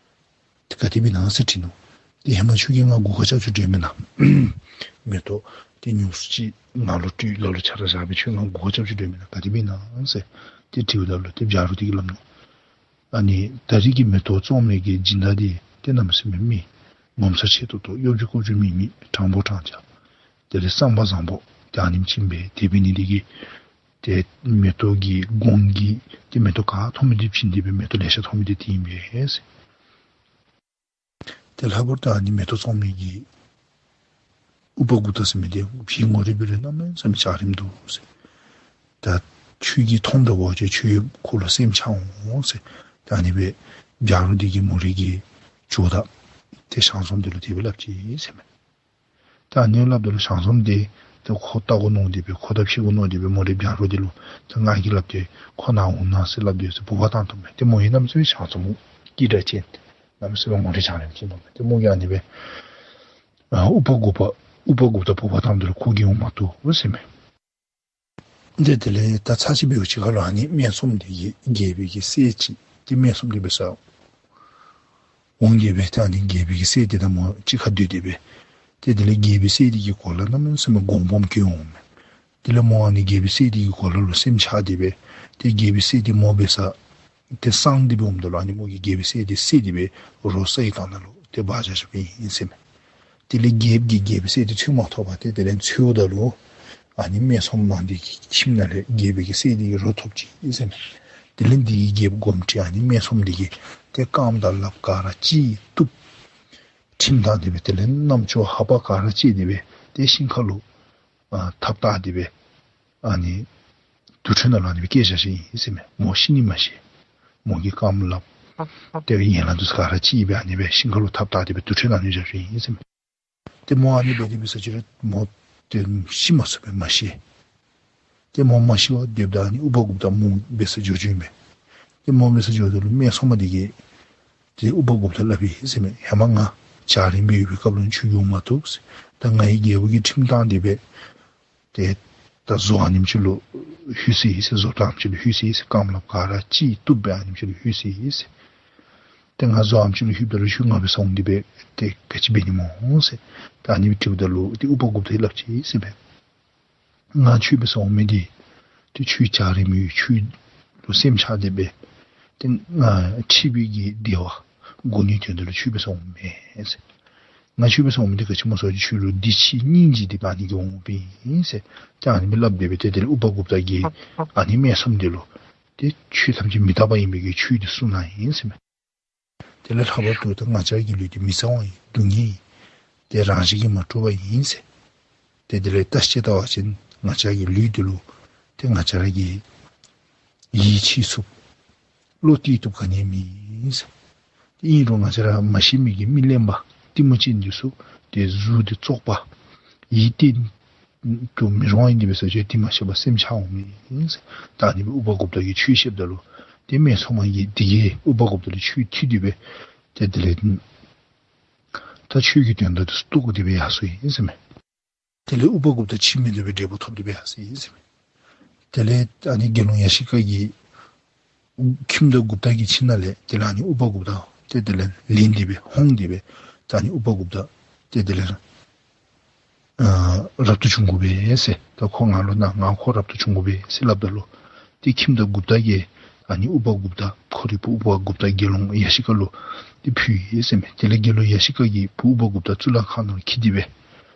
ཏེ་ག་དེ་སྦེ་ཨིན་ན་ཟེར་དྲིས་ནུག། ཏེ་ཧེ་མ་ཁྱོད་ཀྱིས་ང་མགུ་སྐོར་རྐྱབ་བཅུག་དོ་མེན་ན། མེ་ཏོག་ཏེ་ཉུང་སུ་ཅིག་ང་ལུ་སྤྲོད་ལ་ལུ་ཆ་ར་བཞག་སྦེ་ཁྱོད་ང་མགུ་སྐོར་རྐྱབ་བཅུག་དོ་མེན་ན། ག་དེ་སྦེ་ཨིན་ན་ཟེར་ཏེ་དྲིཝ་ད་ལུ་ཏེ་བྱ་རོག་འདི་གིས་སླབ་ནུག། ཨ་ནི་ད་རིས་ཀྱི་མེ་ཏོག་བཙོང་མི་གི་སྦྱིན་བདག་འདི་ཏེ་གནམ་མེད་ས་མེད་མི་ངོ་མཚར་ཆེ་ཏོག་ཏོ་གཡོ་སྒྱུ་རྐུ་སྒྱུ་མེད་མི་དྲང་པོ་དྲང་བཞག། དེ་ལས་བསམ་པ་བཟང་པོ་ཏེ་ཨ་ནེམ་ཅིག་ཨིན་པས། དེ་འབད་ནི་དེ་གིས་ཏེ་མེ་ཏོག་གི་གོང་གི་ཏེ་མེ་ཏོག་ག་ཐོབ་མི་འདི་བྱིན་ཏེ་སྦེ་མེ་ཏོག་ལེ་ཤ་ཐོབ་མི་འདི་དེ་ཨིན་པས་ཟེར། ཏེ་ལྷག་པར་དུ་ཨ་ནི་མེ་ཏོག་བཙོང་མི་གི་ཨུ་པ་གུཔྟ་ཟེར་མི་འདི་ཕྱི་ངོ་རིས་འབད་རུང་གནམ་མེད་ས་མེད་འཇའ་རིསམོ་འདུག་ཟེར། ད་ཁྱོད་ཀྱིས་མཐོངམ་ད་འབད་བ་ཅིན་ཁྱོད་ཁོ་ལུ་སེམས་ཆགས་འོང་ཟེར། ད་ཨ་ནི་སྦེ་བྱ་རོག་འདི་གིས་མོ་རའི་གི་ཇོ་བདག་ཏེ་ཞང་ཚོམ་འདི་ལུ་དེ་སྦེ་སླབ་ཅི་ཟེར་མས། ད་ཨ་ནི་སླབ་ད་ལུ་ཞང་ཚོམ་འདི་ཏེ་ཁོ་བལྟ་དགོ་མནོ་སྟེ་སྦེ་ཁོ་དང་ཕྱད་དགོ་མནོ་སྟེ་སྦེ་མོ་རའི་བྱ་རོག་འདི་ལུ་ད་ང་གིས་སླབ་སྟེ་ཁོ་ནཱ་འོང་ན་ཟེར་སླབ་སྟེ་ཟེར་འབོ་བར་བཏང་དོ་མས། ཏེ་མོ་ཡང་གནམ་མེད་ས་མེད་ཞང་ཚོམ་སྐྱིད་དྲགས་ཅན་གནམ་མེད་ས་མེད་ངོ་རིས་འཇའ་རིསམོ་ཅིག་འདུག་མས། ཏེ་མོ་གིས་ཨ་ནི་སྦེ་ཨ་ཨུ་པ་གུཔ་ཨུ་པ་གུཔྟ་འབོ་བར་བཏངམ་ད་ལུ་ཁོ་གིས་འོང་མ་བཏུབ་ཟེར་མས། ཏེ་དེ་ལས་ད་ཚར་གཅིག་འབདཝ་ཅིག་ཁར་ལུ་ཨ་ནི་སྨད་འཚོང་མ་འདི་གིས་རྒྱལ་པོའི་གི་སྲས་ཅིག་ཏེ་སྨད་འཚོང་མ་འདི་འབད་སར་འོང་སྟེ་སྦེ་ད་ཨ་ནི་རྒྱལ་པོའི་གི་སྲས་འདི་དང་མོ་གཅིག་ཁར་སྡོད་དེ་སྦེ་ཏེ་དེ་ལས་རྒྱལ་པོའི་སྲས་འདི་གི་གོ་ལ་གནམ་མེད་ས་མེད་གོང་སྦོམ་གྱོན་འོང་མས། དེ་ལས་མོ་ཨ་ནི་རྒྱལ་པོའི་སྲས་འདི་གི་གོ་ལ་ལུ་སེམས་ཆགས་ཏེ་སྦེ་ཏེ་རྒྱལ་པོའི་སྲས་འདི་མོ་འབད་སར་ཏེ་སངས་ཏེ་སྦེ་འོངམ་ད་ལུ་ཨ་ནི་མོ་གིས་རྒྱལ་པོའི་སྲས་འདི་བསད་དེ་སྦེ་རོ་སའི་སྒང་ནང་ལུ་ཏེ་སྦ་བཞག་བཞགཔ་ཨིན་ཟེར་མས། དེ་ལས་རྒྱལཔོ་གིས་རྒྱལ་པོའི་སྲས་འདི་འཚོལ་མ་ཐོབ་པར་ཏེ་དེ་ལས་འཚོལཝ་ད་ལུ་ཨ་ནི་སྨད་འཚོང་མ་འདི་གི་ཁྱིམ་ནང་ལས་རྒྱལ་པོའི་གི་སྲས་འདི་གི་རོ་ཐོབ་ཅི་ཨིན་ཟེར་མས། དེ་ལས་འདི་གིས་རྒྱལཔོ་དགོངསམ་ཁྲེལ་ཨ་ནི་སྨད་འཚོང་མ་འདི་གི་ཏེ་རྐངམ་དང་ལགཔ་ག་ར་གཅིག་བཏོག་ཁྲིམས་བཏང་སྟེ་སྦེ་དེ་ལས་རྣམ་ཅོ་ལྷ་པ་ག་ར་བཅད་དེ་སྦེ་ཏེ་ཤིང་ཁ་ལུ་ཨ་ཐགཔ་བཏགས་ཏེ་སྦེ་ཨ་ནི་དུར་ཁྲོད་ནང་ལུ་ཨ་ནི་སྦེ་བསྐྱལ་བཞག་ཅི་ཨིན་ཟེར་མས། མོ་ཤི་ནི་མ་ཤེས། མོ་གི་རྐངམ་ལགཔ་ ཏེ་ཡན་ལག་འདི་ཚུ་ག་ར་ཅིག་སྦེ་ཨ་ནི་སྦེ་ཤིང་ཁར་ལུ་ཐགཔ་བཏགས་ཏེ་སྦེ་དུར་ཁྲོད་ནང་ལུ་བཞག་བཞགཔ་ཨིན་ཟེར་མས། ཏེ་མོ་ཨ་ནི་སྦེ་དེ་སྦེ་ས་ཅིག་ར་མོ་ཏེ་ཤི་མ་ཚུགས་པས་མ་ཤི། ཏེ་མོ་མ་ཤི་བར་སྡོདཔ་ད་ཨ་ནི་ཨུ་པ་གུཔྟ་མོ་འབད་སར་འགྱོ་འགྱོཝ་ཨིན་པས། ཏེ་མོ་འབད་སར་འགྱོཝ་ད་ལུ་སྨད་འཚོང་མ་འདི་གིས་ཏེ་ཨུ་པ་གུཔྟ་སླབ་ཡི་ཟེར་མས། ཧེ་མ་ང་བྱ་རིམ་སྦེ་ཡོད་པའི་སྐབས་ལུ་ཁྱོད་འགྱོ་མ་བཏུབ་ཟེར། ད་ང་གིས་རྒྱལ་པོ་གི་ཁྲིམས་བཏང་སྟེ་སྦེ་ཏེ་ད་བཟོ་ཨ་ནེམ་ཅིག་ལུ་ལྷོད་སོ་ཡི་ཟེར། བཟོ་ལྟ་ཨ་ནེམ་ཅིག་ལུ་ལྷོད་སོ་ཡི་ཟེར། རྐངམ་ལགཔ་ག་ར་གཅིག་བཏོག་སྦེ་ཨ་ནེམ་ཅིག་ལུ་ལྷོད་སོ་ཡི་ཟེར། ཏེ་ང་བཟོ་ཨ་ནེམ་ཅིག་ལུ་ལྷོདཔ་ད་ལུ་ཁྱོད་ང་འབད་སར་འོང་སྟེ་སྦེ་ཏེ་ག་ཅི་འབད་ནི་སྨོ་ཟེར། ད་ཨ་ནི་སྦེ་དྲིཝ་ད་ལུ་ཏེ་ཨུ་པ་གུཔྟ་གིས་སླབ་ཅི་ཟེར་མས། ང་ཁྱོད་འབད་སར་འོང་མི་འདི་ཏེ་ཁྱོད་བྱ་རིམ་ཡོད་ཁྱོད་ལུ་སེམས་ཆགས་ཏེ་སྦེ་ཏེ་ང་འཁྲིག་པའི་གི་བདེ་བ་དགོ་ནིའི་དོན་དག་ལུ་ཁྱོད་འབད་སར་འོངམ་མེན་ཟེར། ང་ཁྱོད་འབད་སར་འོང་མི་འདི་ག་ཅི་སྨོ་ཟེར་བ་ཅིན་ཁྱོད་ལུ་འདི་ཕྱི་སྙིང་རྗེ་འདི་འབག་ནི་གི་འོངམ་ཨིན་ཟེར། ཏེ་ཨ་ནི་སྦེ་སླབ་སྟེ་སྦེ་ཏེ་དེ་ལས་ཨུ་པ་གུཔྟ་གིས་ཨ་ནི་སྨད་འཚོང་འདི་ལུ་ཏེ་ཁྱོད་ཐམས་ཅད་མི་རྟག་པ་ཨིན་པའི་གི་ཆོས་འདི་གསུང་གནང་ཡི་ཟེར་མས། དེ་ལས་ལྷག་པར་དུ་ད་ང་བཅས་ཀྱི་ལུས་འདི་མི་གཙང་བ་ཨིན། སྡུག་བསྔལ་ཨིན། ཏེ་རང་བཞིན་གྱིས་མ་གྲུབ་པ་ཨིན་ཟེར། ཏེ་དེ་ལས་བརྟག་དཔྱད་བལྟ་བ་ཅིན་ང་བཅས་ཀྱི་ལུས་འདི་ལུ་ཏེ་ང་བཅས་ར་གིས་ཡིད་ཆེས་ཚུགསཔ་བློ་གཏད་བཏུབ་ག་ནི་མེད་ཟེར། ཏེ་ཨིན་རུང་ང་བཅས་ར་མ་ཤེས་མི་གི་མི་གླེན་པ་གཏི་མུག་ཅན་འདི་ཚུ་ཏེ་གཟུགས་འདི་བཙོག་པ་ཡིད་གཏད་དུ་མི་རུང་བ་ཨིན། དེ་འབད་སར་ཅིག་འདི་མ་ཤེས་པར་སེམས་ཆགས་འོངམ་ཨིན་ཟེར། ད་ཨ་ནི་སྦེ་ཨུ་པ་གུཔྟ་གིས་ཆོས་བཤདཔ་ད་ལུ་ཏེ་སྨད་འཚོང་མ་གིས་འདི་གིས་ཨུ་པ་གུཔྟ་ལུ་ཆོས་ཐོས་ཏེ་སྦེ་ཏེ་དེ་ལས་ད་ཆོས་ཀྱི་དོན་དག་འདི་ཚུ་རྟོགས་ཏེ་སྦེ་ཡར་སོ་ཡི་ཟེར་མས། དེ་ལས་ཨུ་པ་གུཔྟ་ཕྱིར་མི་སྡོད་པའི་འབྲས་བུ་ཐོབ་སྟེ་སྦེ་ཡར་སོ་ཡི་ཟེར་མས། དེ་ལས་ཨ་ནི་དགེ་སློང་ཡ་ཤི་ཀ་གིས་ཁྱིམ་བདག་གུཔྟ་གི་ཁྱིམ་ནང་ལས་དེ་ལས་ཨ་ནི་ཨུ་པ་གུཔྟ་ཏེ་དེ་ལས་ལེན་ཏེ་སྦེ་ཧོང་སྟེ་སྦེ་ད་ཨ་ནི་ཨུ་པ་གུཔྟ་ཏེ་དེ་ལས་ཨ་རབ་ཏུ་བྱུང་དགོ་པས་ཟེར། ད་ཁོ་ང་ལུ་གནང་། ང་ཁོ་རབ་ཏུ་བྱུང་དགོ་པས་ཟེར་སླབ་ད་ལུ་ཏེ་ཁྱིམ་བདག་གུཔྟ་གིས་ཨ་ནི་ཨུ་པ་གུཔྟ་ཁོ་རའི་བུ་ཨུ་པ་གུཔྟ་དགེ་སློང་ཡ་ཤི་ཀ་ལུ་ཏེ་ཕུལ་ཡི་ཟེར་མས། དེ་ལས་དགེ་སློང་ཡ་ཤི་ཀ་གིས་བུ་ཨུ་པ་གུཔྟ་གཙུག་ལག་ཁང་ནང་ལུ་འཁྱིད་དེ་སྦེ་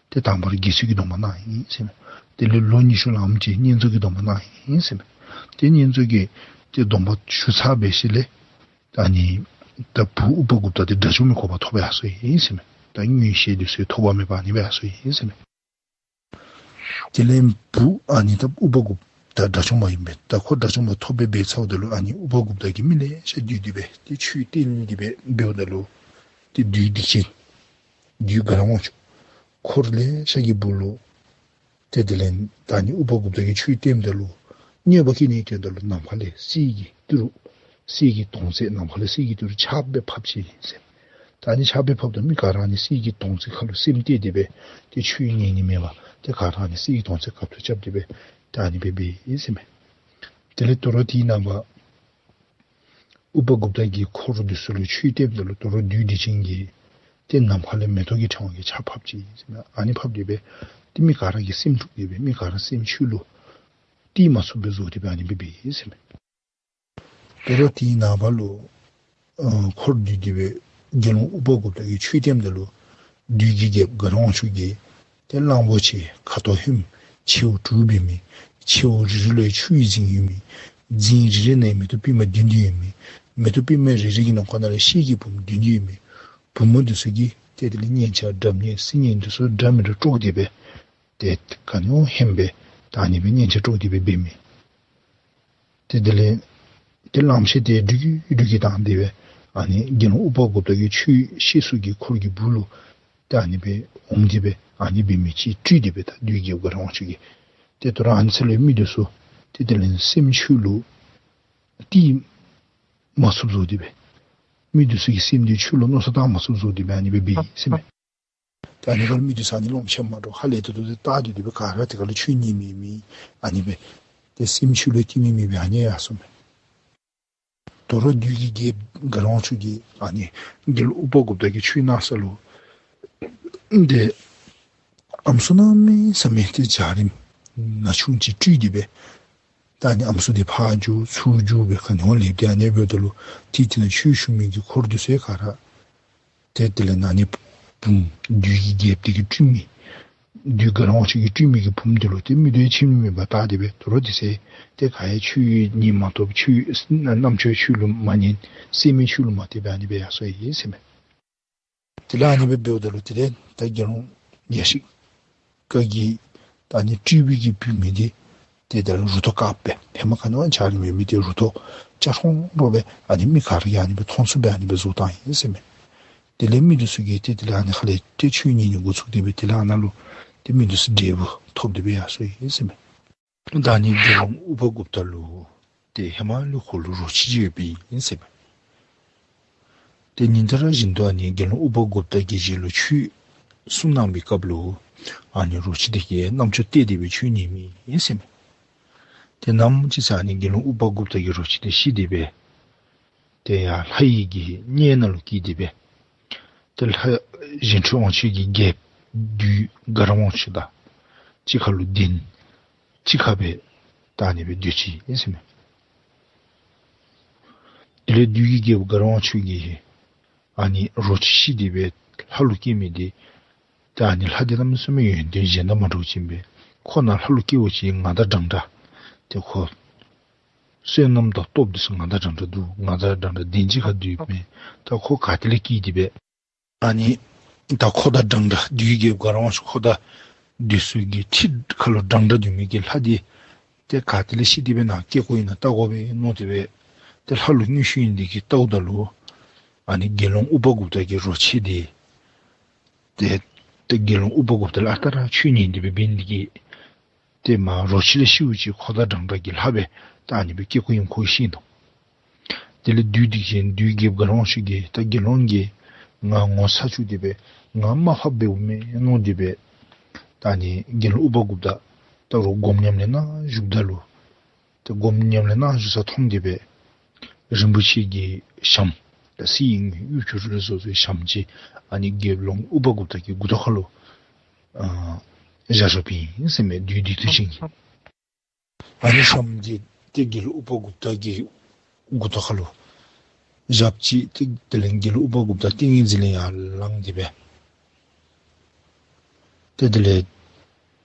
ཏེ་དང་པ་ར་དགེ་ཚུལ་གྱི་སྡོམ་པ་གནང་ཡི་ཟེར་མས། དེ་ལས་ལོ་ཉི་ཤུ་ལངམ་ཅིག་བསྙེན་རྫོགས་ཀྱི་སྡོམ་པ་གནང་ཡི་ཟེར་མས། ཏེ་བསྙེན་རྫོགས་ཀྱི་ཏེ་སྡོམ་པ་ཞུ་ཚར་བའི་ཤུལ་ལས་ད་ཨ་ནི་ད་བུ་ཨུ་པ་གུཔྟ་འདི་དགྲ་བཅོམ་པའི་གོ་འཕང་ཐོབ་པར་ཡར་སོ་ཡི་ཟེར་མས། ད་མངོན་ཤེས་འདི་ཚུ་ཐོབ་པ་མེད་པར་ཨ་ནི་སྦེ་ཡར་སོ་ཡི་ཟེར་མས། དེ་ལས་བུ་ཨ་ནི་ད་ཨུ་པ་གུཔྟ་དགྲ་བཅོམ་པ་ཨིན་པས། ད་ཁོ་དགྲ་བཅོམ་པ་ཐོབ་སྦེ་འབད་ཚརཝ་ད་ལུ་ཨ་ནི་ཨུ་པ་གུཔྟ་གིས་མི་ལེ་ཤ་བསྡུས་ཏེ་སྦེ་ཏེ་ཆོས་བསྟན་ཏེ་སྦེ་འབདཝ་ད་ལུ་ཏེ་བདུད་སྡིག་ཅན་བདུད་དགའ་རབ་དབང་ཕྱུག་འཁོར་ལེ་ཤ་གི་སྦུག་ལུ་ཏེ་དེ་ལས་ད་ཨ་ནི་ཨུ་པ་གུཔྟ་གིས་ཆོས་བསྟནམ་ད་ལུ་གནོད་པ་བཀལ་ནིའི་དོན་དག་ལུ་ནམ་མཁའ་ལས་གསེར་གྱི་ཏི་རུ་གསེར་གྱི་དོང་ཙེ་ནམ་མཁའ་ལས་གསེར་གྱི་ཏི་རུ་ཆརཔ་སྦེ་ཕབ་ཅི་ཟེར། ད་ཨ་ནི་ཆརཔ་སྦེ་ཕབ་ད་མི་ག་ར་ཨ་ནི་གསེར་གྱི་དོང་ཙེ་ཁ་ལུ་སེམས་གཏད་དེ་སྦེ་ཏེ་ཆོས་ཉན་ནི་མེད་པར་ཏེ་ག་ར་ཨ་ནི་གསེར་གྱི་དོང་ཙེ་ཁ་ཐུག་རྐྱབ་སྟེ་སྦེ་ད་ཨ་ནི་སྦེ་འབད་ཡི་ཟེར་མས། དེ་ལས་དོ་རུང་དེའི་ནངས་པ་ཨུ་པ་གུཔྟ་གིས་འཁོར་འདི་ཚུ་ལུ་ཆོས་བསྟནམ་ད་ལུ་དོ་རུང་བདུད་སྡིག་ཅན་གྱིས་ཏེ་ནམ་མཁའ་ལས་མེ་ཏོག་གི་ཕྲེང་བ་གི་ཆརཔ་ཕབ་ཅི་ཟེར་མས། ཨ་ནི་ཕབ་སྟེ་སྦེ་ཏེ་མི་ག་ར་གི་སེམས་འཁྲུགས་ཏེ་སྦེ་མི་ག་ར་སེམས་ཆོས་ལུ་གཏད་མ་ཚུགསཔ་སྦེ་བཟོ་སྟེ་སྦེ་ཨ་ནི་སྦེ་འབད་ཡི་ཟེར་མས། དོ་རུང་དེའི་ནངས་པ་ལུ་ཨ་འཁོར་བསྡུས་ཏེ་སྦེ་དགེ་སློང་ཨུ་པ་གུཔྟ་གིས་ཆོས་བསྟནམ་ད་ལུ་བདུད་ཀྱི་རྒྱལཔོ་དགའ་རབ་དབང་ཕྱུག་གིས་ཏེ་གླང་པོ་ཆེ་ཁ་དོག་ཧོནམ་མཆེཝ་དྲུག་འབད་མི་མཆེཝ་རེ་རེ་ལུ་ཆུ་ཡི་རྫིང་ཡོད་མི་རྫིང་རེ་རེ་ནང་མེ་ཏོག་པདྨ་བདུན་བདུན་ཡོད་མི་མེ་ཏོག་པདྨ་རེ་རེ་གི་ནང་ཁོག་ནང་ལུ་ཤེལ་གྱི་བུམོ་བདུན་བདུན་ཡོད་མི་བུམོ་འདི་ཚུ་གིས་ཏེ་དེ་ལས་སྙན་ཆ་སྒྲ་སྙན་སིལ་སྙན་འདི་ཚུ་འདྲ་མི་འདྲ་དཀྲོགས་ཏེ་སྦེ་ཏེ་ག་ནི་བ་ཧེམ་སྦེ་ད་ཨ་ནི་སྦེ་སྙན་ཆ་དཀྲོགས་ཏེ་སྦེ་འབད་མི། ཏེ་དེ་ལས་ཏེ་གླངམོ་ཆེ་དེ་འདྲུད་འདྲུད་ཀྱིས་བཏང་སྟེ་སྦེ་ཨ་ནི་དགེ་སློང་ཨུ་པ་གུཔྟ་གིས་ཆོས་བཤད་ས་གི་འཁོར་གྱི་སྦུག་ལུ་ད་ཨ་ནི་སྦེ་འོང་སྟེ་སྦེ་ཨ་ནི་སྦེ་མི་ཅིག་སྤྲུལ་ཏེ་སྦེ་ད་བདུད་ཀྱི་དགའ་རབ་དབང་ཕྱུག་གིས་ཏེ་དོ་རུང་ཨ་ནི་ཚུ་ལས་མི་འདི་ཚུ་ཏེ་དེ་ལས་སེམས་ཆོས་ལུ་གཏད་མ་ཚུགསཔ་བཟོ་སྟེ་སྦེ་མི་འདི་ཚུ་གི་སེམས་འདི་ཆོས་ལུ་མནོ་བསམ་བཏང་མ་ཚུགསཔ་བཟོ་སྟེ་སྦེ་ཨ་ནི་སྦེ་འབད་ཡི་ཟེར་མས། ད་ཨ་ནི་སྒང་ལུ་མི་འདི་ཚུ་ཨ་ནི་སློབ་མ་ཆེ་མ་འདྲཝ་ཧ་ལས་ཏོག་ཏོ་སྦེ་བལྟ་སྟེ་སྡོད་པའི་སྒང་ར་དེ་ཁར་ལུ་ཆོས་ཉན་མི་མི་ཨ་ནི་སྦེ་ཏེ་སེམས་ཆོས་ལུ་གཏད་མི་མི་སྦེ་ཨ་ནི་ཡར་སོང་མས། དོ་རུང་བདུད་ཀྱི་རྒྱལཔོ་དགའ་རབ་དབང་ཕྱུག་གིས་ཨ་ནི་དགེ་སློང་ཨུ་པ་གུཔྟ་གིས་ཆོས་གནང་ས་ལུ་ཏེ་ཨམ་སྲུ་གནམ་མེད་ས་མེད་ཏེ་འཇའ་རིསམོ་ན་ཆུང་ཅིག་སྤྲུལ་ཏེ་སྦེ་ད་ཨ་ནི་ཨམ་སྲུ་དེ་ཕར་རྒྱུག་ཚུར་རྒྱུག་སྦེ་ག་ནི་བ་ལེབ་སྟེ་ཨ་ནི་འབདཝ་ད་ལུ་དེ་དེ་ནང་ཆོས་ཞུ་མི་གི་འཁོར་འདི་ཚུ་ག་ར་ཏེ་དེ་ལས་ཨ་ནི་བུམོ་བདུད་ཀྱི་རྒྱལཔོ་དེ་གིས་སྤྲུལ་མི་བདུད་དགའ་རབ་དབང་ཕྱུག་གིས་སྤྲུལ་མི་གི་བུམོ་དེ་ལུ་ཏེ་མིག་ཏོ་ཡང་ཕྱེ་མི་མེད་པར་བལྟ་སྟེ་སྦེ་དོ་རུང་དེ་ཚེ་ཏེ་ག་ཡང་ཆོས་ཉན་མ་བཏུབ། ཆོས་རྣམ་ཅོ་ཆོས་ལུ་མ་ཉན། སེམས་མའི་ཆོས་ལུ་མ་གཏད་པར་ཨ་ནི་སྦེ་ཡར་སོང་ཡི་ཟེར་མས། དེ་ལས་ཨ་ནི་སྦེ་འབདཝ་ད་ལུ་དེ་ལས་ད་དགེ་སློང་ཡ་ཤི་ཀ་གིས་ད་ཨ་ནི་སྤྲུལ་པའི་གི་བུད་མེད་འདི་ཏེ་ད་རུ་ཏོ་དཀརཔོ་སྦེ་ཧེ་མ་ག་ནི་བ་འཇའ་རིསམོ་ཡོད་མི་དེ་རུ་ཏོ་ ཅ་ཧྲོང་རོ་སྦེ་ཨ་ནི་མི་ག་ར་གིས་ཨ་ནི་སྦེ་མཐོང་ཚུགསཔ་སྦེ་ཨ་ནི་སྦེ་བཟོ་བཏང་ཡི་ཟེར་མས། དེ་ལས་མི་འདི་ཚུ་གིས་ཏེ་དེ་ལས་ཨ་ནི་ཁ་ལས་ཏེ་ཆོས་ཉན་ནི་འགོ་བཙུགས་ཏེ་སྦེ་དེ་ལས་ཨ་ནཱ་ལུ་ཏེ་མི་འདི་ཚུ་འབྲས་བུ་ཐོབ་སྟེ་སྦེ་ཡར་སོང་ཡི་ཟེར་མས། ད་ཨ་ནི་དགེ་སློང་ཨུ་པ་གུཔྟ་ལུ་ཏེ་ཧེ་མ་ལུ་ཁོ་ལུ་རོ་ཁྱི་ཅིག་ཡོདཔ་ཨིན་ཟེར་མས། ཏེ་ཉིན་ལྟར་བཞིན་དུ་ཨ་ནི་དགེ་སློང་ཨུ་པ་གུཔྟ་གིས་རྗེ་ལུ་ཆོས་གསུང་གནང་བའི་སྐབས་ལུ་ཨ་ནི་རོ་ཁྱི་དེ་གིས་རྣམ་ཅོ་གཏད་དེ་སྦེ་ཆོས་ཉན་མི་ཨིན་ཟེར་མས། ཏེ་ནམ་ཅིག་ཚེ་ཨ་ནི་དགེ་སློང་ཨུ་པ་གུཔྟ་གི་རོ་ཁྱི་དེ་ཤི་སྟེ་སྦེ་ཏེ་ཡར་ལྷ་ཡི་གི་གནས་ནང་ལུ་སྐྱེས་ཏེ་སྦེ་ཏེ་ལྷ་གཞན་འཕྲུལ་དབང་ཕྱུག་གི་རྒྱལཔོ་བདུད་དགའ་རབ་དབང་ཕྱུག་དང་གཅིག་ཁར་ལུ་གདན་གཅིག་ཁར་སྦེ་ད་ཨ་ནི་སྦེ་སྡོད་ཅི་ཨིན་ཟེར་མས། དེ་ལས་བདུད་ཀྱི་རྒྱལཔོ་དགའ་རབ་དབང་ཕྱུག་གིས་ཨ་ནི་རོ་ཁྱི་ཤི་སྟེ་སྦེ་ལྷ་ལུ་སྐྱེས་མི་དེ་ད་ཨ་ནི་ལྷ་དེ་གནམ་མེད་ས་མེད་ཡོན་ཏན་གཞན་དང་མ་འདྲཝ་ཅིག་ཨིན་པས། ཁོ་ནཱ་ལྷ་ལུ་སྐྱེ་བ་ཅིན་ང་དང་འདྲན་འདྲ། ཏེ་ཁོ་བསོད་ནམས་དང་སྟོབས་འདི་ཚུ་ང་དང་འདྲན་འདྲ་འདུག། ང་དང་འདྲན་འདྲ་གདན་གཅིག་ཁར་སྡོད་མི་ད་ཁོ་ག་ཏེ་ལས་སྐྱེས་ཏེ་སྦེ་ཨ་ནི་ད་ཁོ་དང་འདྲན་འདྲ་བདུད་ཀྱི་རྒྱལཔོ་དགའ་རབ་དབང་ཕྱུག་ཁོ་དང་སྡོད་ས་གི་ཁྲི་ཁར་ལུ་འདྲན་འདྲ་སྡོད་མི་གི་ལྷ་དེ་ཏེ་ག་ཏེ་ལས་ཤི་སྟེ་སྦེ་ནཱ་སྐྱེ་སྐྱེཝ་ཨིན་ན་བལྟ་དགོ་པས་མནོ་སྟེ་སྦེ་ཏེ་ལྷ་ལུ་མངོན་ཤེས་ཡོད་ནི་དེ་གིས་བལྟཝ་ད་ལུ་ཨ་ནི་དགེ་སློང་ཨུ་པ་གུཔྟ་གི་རོ་ཁྱི་དེ་ཏེ་ཏེ་དགེ་སློང་ཨུ་པ་གུཔྟ་ལས་ཨ་རྟག་ར་ཆོས་ཉན་ཏེ་སྦེ་འབད་ནི་དེ་གིས་ཏེ་མ་རོ་ཁྱི་ལས་ཤིཝ་ཅིག་ཁོ་དང་འདྲན་འདྲ་གི་ལྷ་སྦེ་ད་ཨ་ནི་སྦེ་སྐྱེ་སྐྱེཝ་ཨིནམ་ཁོ་གིས་ཤེས་ནུག། དེ་ལས་བདུད་སྡིག་ཅན་བདུད་ཀྱི་རྒྱལཔོ་དགའ་རབ་དབང་ཕྱུག་གིས་ད་དགེ་སློང་གིས་ང་ངོ་ཚ་བཅུག་སྟེ་སྦེ་ང་དམའ་ཕབ་འབདཝ་མས་མནོ་སྟེ་སྦེ་ད་ཨ་ནི་དགེ་སློང་ཨུ་པ་གུཔྟ་ད་རུང་སྒོམ་ཉམས་ལེན་ནང་བཞུགསཔ་ད་ལུ་ཏེ་སྒོམ་ཉམས་ལེན་ནང་བཞུགས་ས་མཐོང་སྟེ་སྦེ་རིན་པོ་ཆེ་གི་ཞྭམོ་ད་གསེར་དངུལ་གཡུ་བྱུ་རུ་ལས་བཟོ་བའི་ཞྭམོ་ཅིག་ཨ་ནི་དགེ་སློང་ཨུ་པ་གུཔྟ་གི་མགུ་ཏོ་ཁར་ལུ་ཨ་བཞག་བཞགཔ་ཨིན་ཟེར་མས། བདུད་སྡིག་ཏོ་ཅན་གྱིས། ཨ་ནི་ཞྭམོ་འདི་ཏེ་དགེ་སློང་ཨུ་པ་གུཔྟ་གི་མགུ་ཏོ་ཁར་ལུ་བཞགཔ་ཅིག་ཏེ་དེ་ལས་དགེ་སློང་ཨུ་པ་གུཔྟ་ཏིང་ངེ་འཛིན་ལས་ཡར་ལངས་ཏེ་སྦེ་ཏེ་དེ་ལས་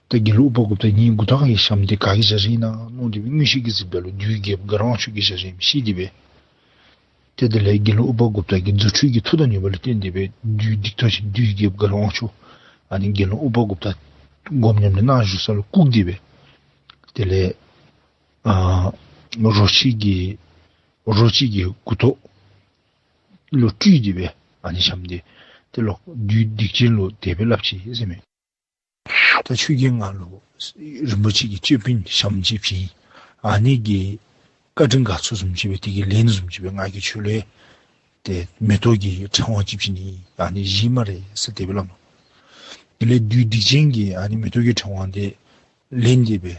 ཏེ་དགེ་སློང་ཨུ་པ་གུཔྟ་ངེའི་མགུ་ཏོ་ཁ་གི་ཞྭམོ་འདི་ག་གིས་བཞག་བཞགཔ་ཨིན་ན་མནོ་སྟེ་སྦེ་མངོན་ཤེས་ཀྱིས་གཟིགསཔ་ད་ལུ་བདུད་ཀྱི་རྒྱལཔོ་དགའ་རབ་དབང་ཕྱུག་གིས་བཞག་བཞགཔ་ཤེས་ཏེ་སྦེ། ཏེ་དེ་ལས་དགེ་སློང་ཨུ་པ་གུཔྟ་གིས་རྫུ་འཕྲུལ་གྱི་མཐུ་དང་ནུས་པ་ལུ་བརྟེན་ཏེ་སྦེ་བདུད་སྡིག་ཏོ་ཅན་བདུད་ཀྱི་རྒྱལཔོ་དགའ་རབ་དབང་ཕྱུག་ཨ་ནི་དགེ་སློང་ཨུ་པ་གུཔྟ་སྒོམ་ཉམས་ལེན་ནང་བཞུགས་ས་ལུ་བཀུག་སྟེ་སྦེ་དེ་ལས་ཨ་རོ་ཁྱི་གི་རོ་ཁྱི་གི་མགུ་ཏོ་ལུ་སྤྲུལ་ཏེ་སྦེ་ཨ་ནི་ཞྭམོ་འདི་ཏེ་ལོག་བདུད་སྡིག་ཅན་ལུ་དེ་སྦེ་སླབ་ཅི་ཟེར་མས། ད་ཁྱོད་ཀྱིས་ང་ལུ་རིན་པོ་ཆེ་གི་ཅོད་པན་ཞྭམོ་ཅིག་བྱིན། ཨ་ནི་གི་བཀའ་དྲིན་དགའ་ཚོར་བཟུམ་ཅིག་སྦེ་དེ་གི་ལན་བཟུམ་ཅིག་སྦེ་ང་གིས་ཁྱོད་ལུ་ཏེ་མེ་ཏོག་གི་ཕྲེང་བ་ཅིག་བྱིན་ནི་ཨ་ནི་བཞེས་སྨ་རེ་ཟེར་དེ་སྦེ་སླབ་ནུག། དེ་ལས་བདུད་སྡིག་ཅན་གྱིས་ཨ་ནི་མེ་ཏོག་གི་ཕྲེང་བ་འདི་ལེན་ཏེ་སྦེ་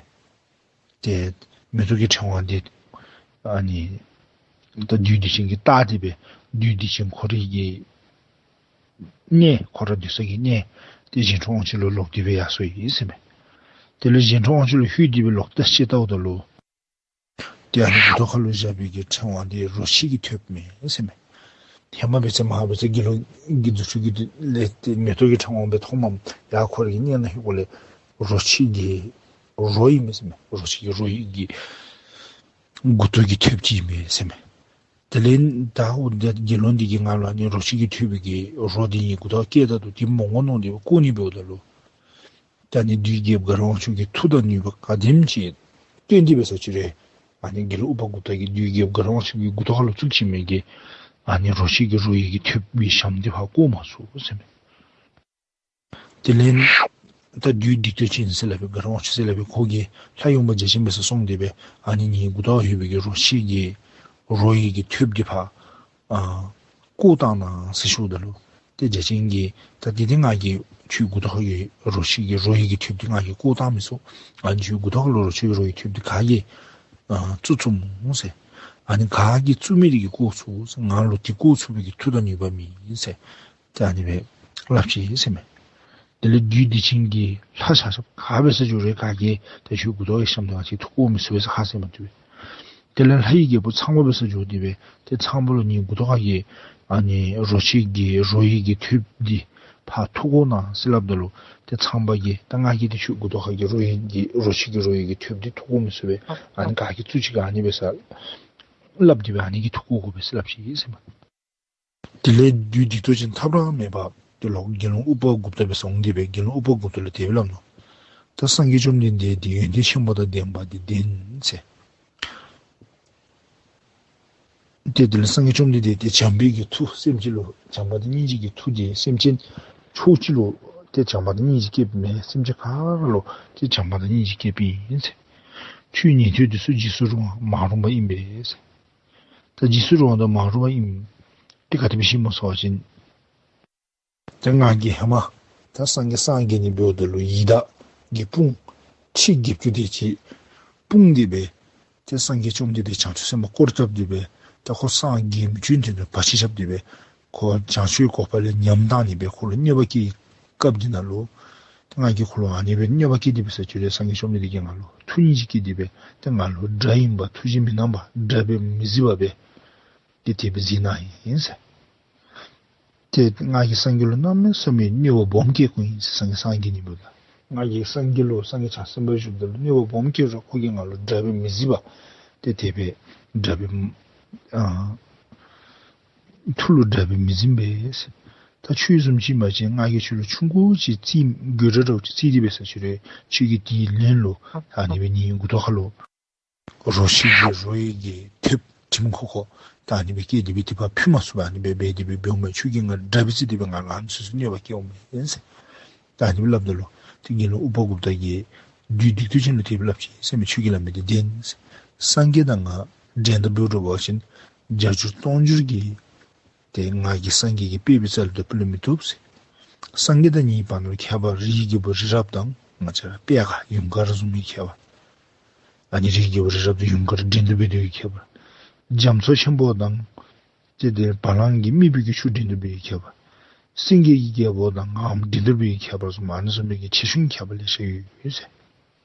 ཏེ་མེ་ཏོག་གི་ཕྲེང་བ་འདི་ཨ་ནི་ད་བདུད་སྡིག་ཅན་གྱིས་བཏགས་ཏེ་སྦེ་བདུད་སྡིག་ཅན་ཁོ་རའི་གི་གནས་ཁོ་ར་སྡོད་ས་གི་གནས་ཏེ་གཞན་འཕྲུལ་དབང་ཕྱུག་ལུ་ལོག་སྟེ་སྦེ་ཡར་སོ་ཡི་ཟེར་མས། དེ་ལས་གཞན་འཕྲུལ་དབང་ཕྱུག་ལུ་ལྷོད་དེ་སྦེ་ལོག་ལྟ་ཅིག་བལྟཝ་ད་ལུ་ཏེ་ཨ་ནི་མགུ་ཏོ་ཁ་ལུ་བཞག་པའི་གི་ཕྲེང་བ་འདི་རོ་ཁྱི་གིས་ཐོབ་མས་ཟེར་མས། ཧེ་མ་འབད་ཚེ་མ་འབད་ཚེ་དགེ་སློང་གི་རྫུ་འཕྲུལ་གྱི་ལས་ཏེ་མེ་ཏོག་གི་ཕྲེང་བ་སྦེ་མཐོངམ་ཡར་ཁོ་རའི་གི་གནས་ནང་ལྷོད་སྒོ་ལས་རོ་ཁྱི་གི་རོ་ཨིན་མས་ཟེར་མས། རོ་ཁྱི་གི་རོ་ཡི་གི་མགུ་ཏོ་གིས་ཐོབ་ཅི་ཨིན་མས་ཟེར་མས། དེ་ལས་ད་འོ་ད་དགེ་སློང་འདི་གིས་ང་ལུ་ཨ་ནི་རོ་ཁྱི་གིས་ཐོབ་པའི་གི་རོ་འདི་ངེའི་མགུ་ཏོ་ཁར་བཀལ་ད་འདུག། དེ་མི་འོང་མནོ་སྟེ་བཀོ་ནི་འབདཝ་ད་ལུ་ད་ཨ་ནི་བདུད་ཀྱི་རྒྱལཔོ་དགའ་རབ་དབང་ཕྱུག་གིས་མཐུ་དང་ནུས་པ་ག་དེམ་ཅིག་སྟོན་ཏེ་འབད་ས་ཅིག་རུང་ཨ་ནི་དགེ་སློང་ཨུ་པ་གུཔྟ་གིས་བདུད་ཀྱི་རྒྱལཔོ་དགའ་རབ་དབང་ཕྱུག་གི་མགུ་ཏོ་ཁ་ལུ་བཙུགས་ཅི་མི་གི་ཨ་ནི་རོ་ཁྱི་གི་རོ་ཡི་གི་ཐོབ་པའི་ཞྭམོ་འདི་ཕར་བཀོ་མ་ཚུགས་ཟེར་མས། དེ་ལས་ད་བདུད་སྡིག་ཏོ་ཅན་ཟེར་སླབ་པའི་དགའ་རབ་དབང་ཕྱུག་ཟེར་སླབ་པའི་ཁོ་གིས་ལྷ་ཡུམ་བརྒྱ་བྱིན་འབད་སར་སོང་སྟེ་སྦེ་ཨ་ནི་ངེའི་མགུ་ཏོ་ཁར་ཡོད་པའི་གི་རོ་ཁྱི་གི་རོ་ཡི་གི་ཐོབ་འདི་ཕར་ཨ་བཀོ་བཏང་གནང་ཟེར་ཞུཝ་ད་ལུ་ཏེ་བརྒྱ་བྱིན་གྱིས་ད་འདི་འདི་ང་གིས་ཁྱོད་མགུ་ཏོ་ཁར་གི་རོ་ཁྱི་གི་རོ་ཡི་གི་ཐོབ་འདི་ང་གིས་བཀོ་བཏང་མི་ཚུགས། ཨ་ནི་ཁྱོད་མགུ་ཏོ་ཁར་ལུ་རོ་ཁྱི་གི་རོ་ཡི་ཐོབ་འདི་ག་གིས་ཨ་བཙུགས་ཚུགས་སྨོ་ཟེར། ཨ་ནི་ག་གིས་བཙུགས་མི་དེ་གིས་བཀོ་ཚུགས་ཟེར། ང་ལུ་དེ་བཀོ་ཚུགས་པའི་གི་མཐུ་དང་ནུས་པ་མེད་ཟེར། ཏེ་ཨ་ནི་སྦེ་སླབ་ཅི་ཟེར་མས། དེ་ལས་བདུད་སྡིག་ཅན་གྱིས་ལྷ་ཆ་ཁྱབ་ག་འབད་ས་ཅིག་རུང་ག་གིས་ད་ཁྱོད་མགུ་ཏོ་ཁར་གི་ཞྭམོ་འདི་ང་བཅས་འཐུ་བཀོ་མི་ཚུགས་པས་ཟེར་ཁ་བཟེད་མ་བཏུབ་པས། དེ་ལས་ལྷ་ཡི་རྒྱལ་པོ་ཚངས་པ་འབད་སར་འགྱོ་སྟེ་སྦེ་ཏེ་ཚངས་པ་ལུ་ངེའི་མགུ་ཏོ་ཁར་གི་ཨ་ནི་རོ་ཁྱི་གི་རོ་ཡི་གི་ཐོབ་འདི་ཕར་འཐུ་བཀོ་གནང་ཟེར་སླབ་ད་ལུ་ཏེ་ཚངས་པ་གིས་ད་ང་གིས་ཏེ་ཁྱོད་མགུ་ཏོ་ཁར་གི་རོ་ཡི་གི་རོ་ཁྱི་གི་རོ་ཡི་གི་ཐོབ་འདི་འཐུ་བཀོ་མི་ཚུགས་པས། ཨ་ནི་ག་གིས་བཙུགས་ཅི་ག་ཨ་ནི་འབད་ས་སླབ་སྟེ་སྦེ་ཨ་ནི་གིས་འཐུ་བཀོ་དགོ་པས་ཟེར་སླབ་ཅི་ཟེར་མས། དེ་ལས་བདུད་སྡིག་ཏོ་ཅན་ཐབས་རང་མེད་པར་ཏེ་ལོག་དགེ་སློང་ཨུ་པ་གུཔྟ་འབད་སར་འོང་སྟེ་སྦེ་དགེ་སློང་ཨུ་པ་གུཔྟ་ལུ་དེ་སྦེ་སླབ་ནུག། ད་སངས་རྒྱས་བཅོམ་ལྡན་འདས་འདི་ཡོན་ཏན་ཆེན་པོ་དང་ལྡན་པ་འདི་བདེན་ཟེར། ཏེ་དེ་ལས་སངས་རྒྱས་བཅོམ་ལྡན་འདས་ཏེ་བྱམས་པའི་གི་མཐུ་སེམས་ཅན་ལུ་བྱམས་པ་དང་སྙིང་རྗེ་གི་མཐུ་དེ་སེམས་ཅན་ཕྱོགས་གཅིག་ལུ་ཏེ་བྱམས་པ་དང་སྙིང་རྗེ་བསྐྱེདཔ་མས། སེམས་ཅན་ག་ར་ལུ་ཏེ་བྱམས་པ་དང་སྙིང་རྗེ་བསྐྱེདཔ་ཨིན་ཟེར། ཆོས་ཉན་ཐོས་དེ་ཚུ་རྗེས་སུ་རུང་བ་མ་རུངས་པ་ཨིན་པས་ཟེར། ད་རྗེས་སུ་རུང་བ་དང་མ་རུངས་པ་ཨིནམ་དེ་ག་དེ་སྦེ་ཤེས་སྨོ་ཟེར་བ་ཅིན། ཏེ་ང་གིས་ཧེ་མ་ད་སངས་རྒྱས་སངས་རྒྱས་ནི་འབདཝ་ད་ལུ་ཡི་དྭགས་ཀྱི་དཔུང་ཁྲི་བརྒྱད་ཅུ་དེ་ཅིག་དཔུང་སྟེ་སྦེ་ཏེ་སངས་རྒྱས་བཅོམ་ལྡན་འདས་བྱང་ཆུབ་སེམས་དཔའ་བསྐོར་བཏབ་སྟེ་སྦེ་ད་ཁོ་སངས་རྒྱས་མི་བྱོན་དོན་དུ་བར་ཆད་རྐྱབ་སྟེ་སྦེ་ཁོ་བྱང་ཆུབ་གོ་འཕང་ལས་ཉམས་བཏང་ནི་སྦེ་ཁོ་ལུ་གནོད་པ་བཀལ་བའི་སྐབས་དེ་ནང་ལུ་ཏེ་ང་གིས་ཁོ་ལུ་ཨ་ནི་སྦེ་གནོད་པ་བཀལ་ཏེ་སྦེ་ཟེར་ཅི་རུང་སངས་རྒྱས་བཅོམ་ལྡན་འདས་ཀྱིས་ང་ལུ་ཐུགས་སྙིང་རྗེ་བསྐྱེད་དེ་སྦེ་ཏེ་ང་ལུ་དགྲ་ཡིན་པ་ཐུགས་རྗེ་མི་སྣང་བ་དགྲ་སྦེ་མི་གཟིགས་པ་སྦེ་ཏེ་དེ་སྦེ་གཟིགས་གནང་ཡི་ཟེར། ཏེ་ང་གིས་སངས་རྒྱས་ལུ་གནམ་མེད་ས་མེད་གནོད་པ་སྦོམ་བཀལ་ཁུངས་ཨིན་ཟེར། སངས་རྒྱས་སངས་རྒྱས་ནི་འབདཝ་ད་ང་གིས་སངས་རྒྱས་ལུ་སངས་རྒྱས་བྱང་སེམས་དཔའ་བཞུགསཔ་ད་ལུ་གནོད་པ་སྦོམ་བཀལ་རུང་ཁོ་གིས་ང་ལུ་དགྲ་སྦེ་མི་གཟིགས་པར་ཏེ་དེ་སྦེ་དགྲ་སྦེ་ཨ་ཐུགས་ལུ་དགྲ་སྦེ་མི་འཛིན་པས་ཟེར། ད་ཁྱོད་བཟུམ་ཅིག་ཨིན་པ་ཅིན་ང་གིས་ཁྱོད་ལུ་ཆུང་ཀུ་ཅིག་རྩིས་དགོད་བྲ་འདྲཝ་ཅིག་རྩིས་ཏེ་སྦེ་ཟེར་ཅི་རུང་ཁྱོད་ཀྱིས་དེའི་ལན་ལུ་ཨ་ནི་སྦེ་ངེའི་མགུ་ཏོ་ཁ་ལུ་རོ་ཁྱི་གི་རོ་ཡི་གི་ཐོདཔ་དྲིམ་ཁོ་ཁོ་ད་ཨ་ནི་སྦེ་བཀལ་ཏེ་སྦེ་དེ་ཕར་ཕུད་མ་ཚུགས་པར་ཨ་ནི་སྦེ་འབད་དེ་སྦེ་འབདཝ་མས། ཁྱོད་ཀྱིས་ང་དགྲ་སྦེ་བརྩི་སྟེ་སྦེ་ང་ལུ་ཨ་ནི་ཚུ་ཚུ་གནོད་པ་བཀལཝ་མས་ཟེར། ད་ཨ་ནི་སྦེ་སླབ་ད་ལུ་ཏེ་དགེ་སློང་ཨུ་པ་གུཔྟ་གིས་བདུད་སྡིག་ཏོ་ཅན་ལུ་དེ་སྦེ་སླབ་ཅི་ཟེར་མས། ཁྱོད་ཀྱིས་སླབ་མི་དེ་བདེན་ཟེར། སངས་རྒྱས་དང་ང་འགྲན་ཟླ་འབད་རུང་འབད་བ་ཅིན་བརྒྱ་འགྱུར་སྟོང་འགྱུར་གྱིས་ཏེ་ང་གིས་སངས་རྒྱས་ཀྱི་དཔེ་སྦེ་རྩ་ལས་ཏེ་སྤེལ་མི་བཏུབ་ཟེར། སངས་རྒྱས་དང་ངེའི་བར་ན་ལུ་ཁྱད་པར་རིའི་རྒྱལ་པོ་རི་རབ་དང་ང་བཅས་ར་པད་ཁ་ཡུངས་དཀར་བཟུམ་མའི་ཁྱད་པར། ཨ་ནི་རིའི་རྒྱལ་པོ་རི་རབ་དང་ཡུངས་དཀར་འགྲན་བསྡུར་འབད་དོ་གི་ཁྱད་པར། རྒྱ་མཚོ་ཆེན་པོ་དང་ཏེ་དེ་བ་ལང་གི་རྨིག་པའི་གི་ཆུ་འགྲན་བསྡུར་འབད་བའི་ཁྱད་པར། སེང་གེ་གི་རྒྱལ་པོ་དང་ངའམ་འགྲན་བསྡུར་འབད་བའི་ཁྱད་པར་བཟུམ་ཨ་ནི་བཟུམ་མའི་གི་ཆེ་ཆུང་ཁྱད་པར་ལེ་ཤ་ཡོད་ཟེར།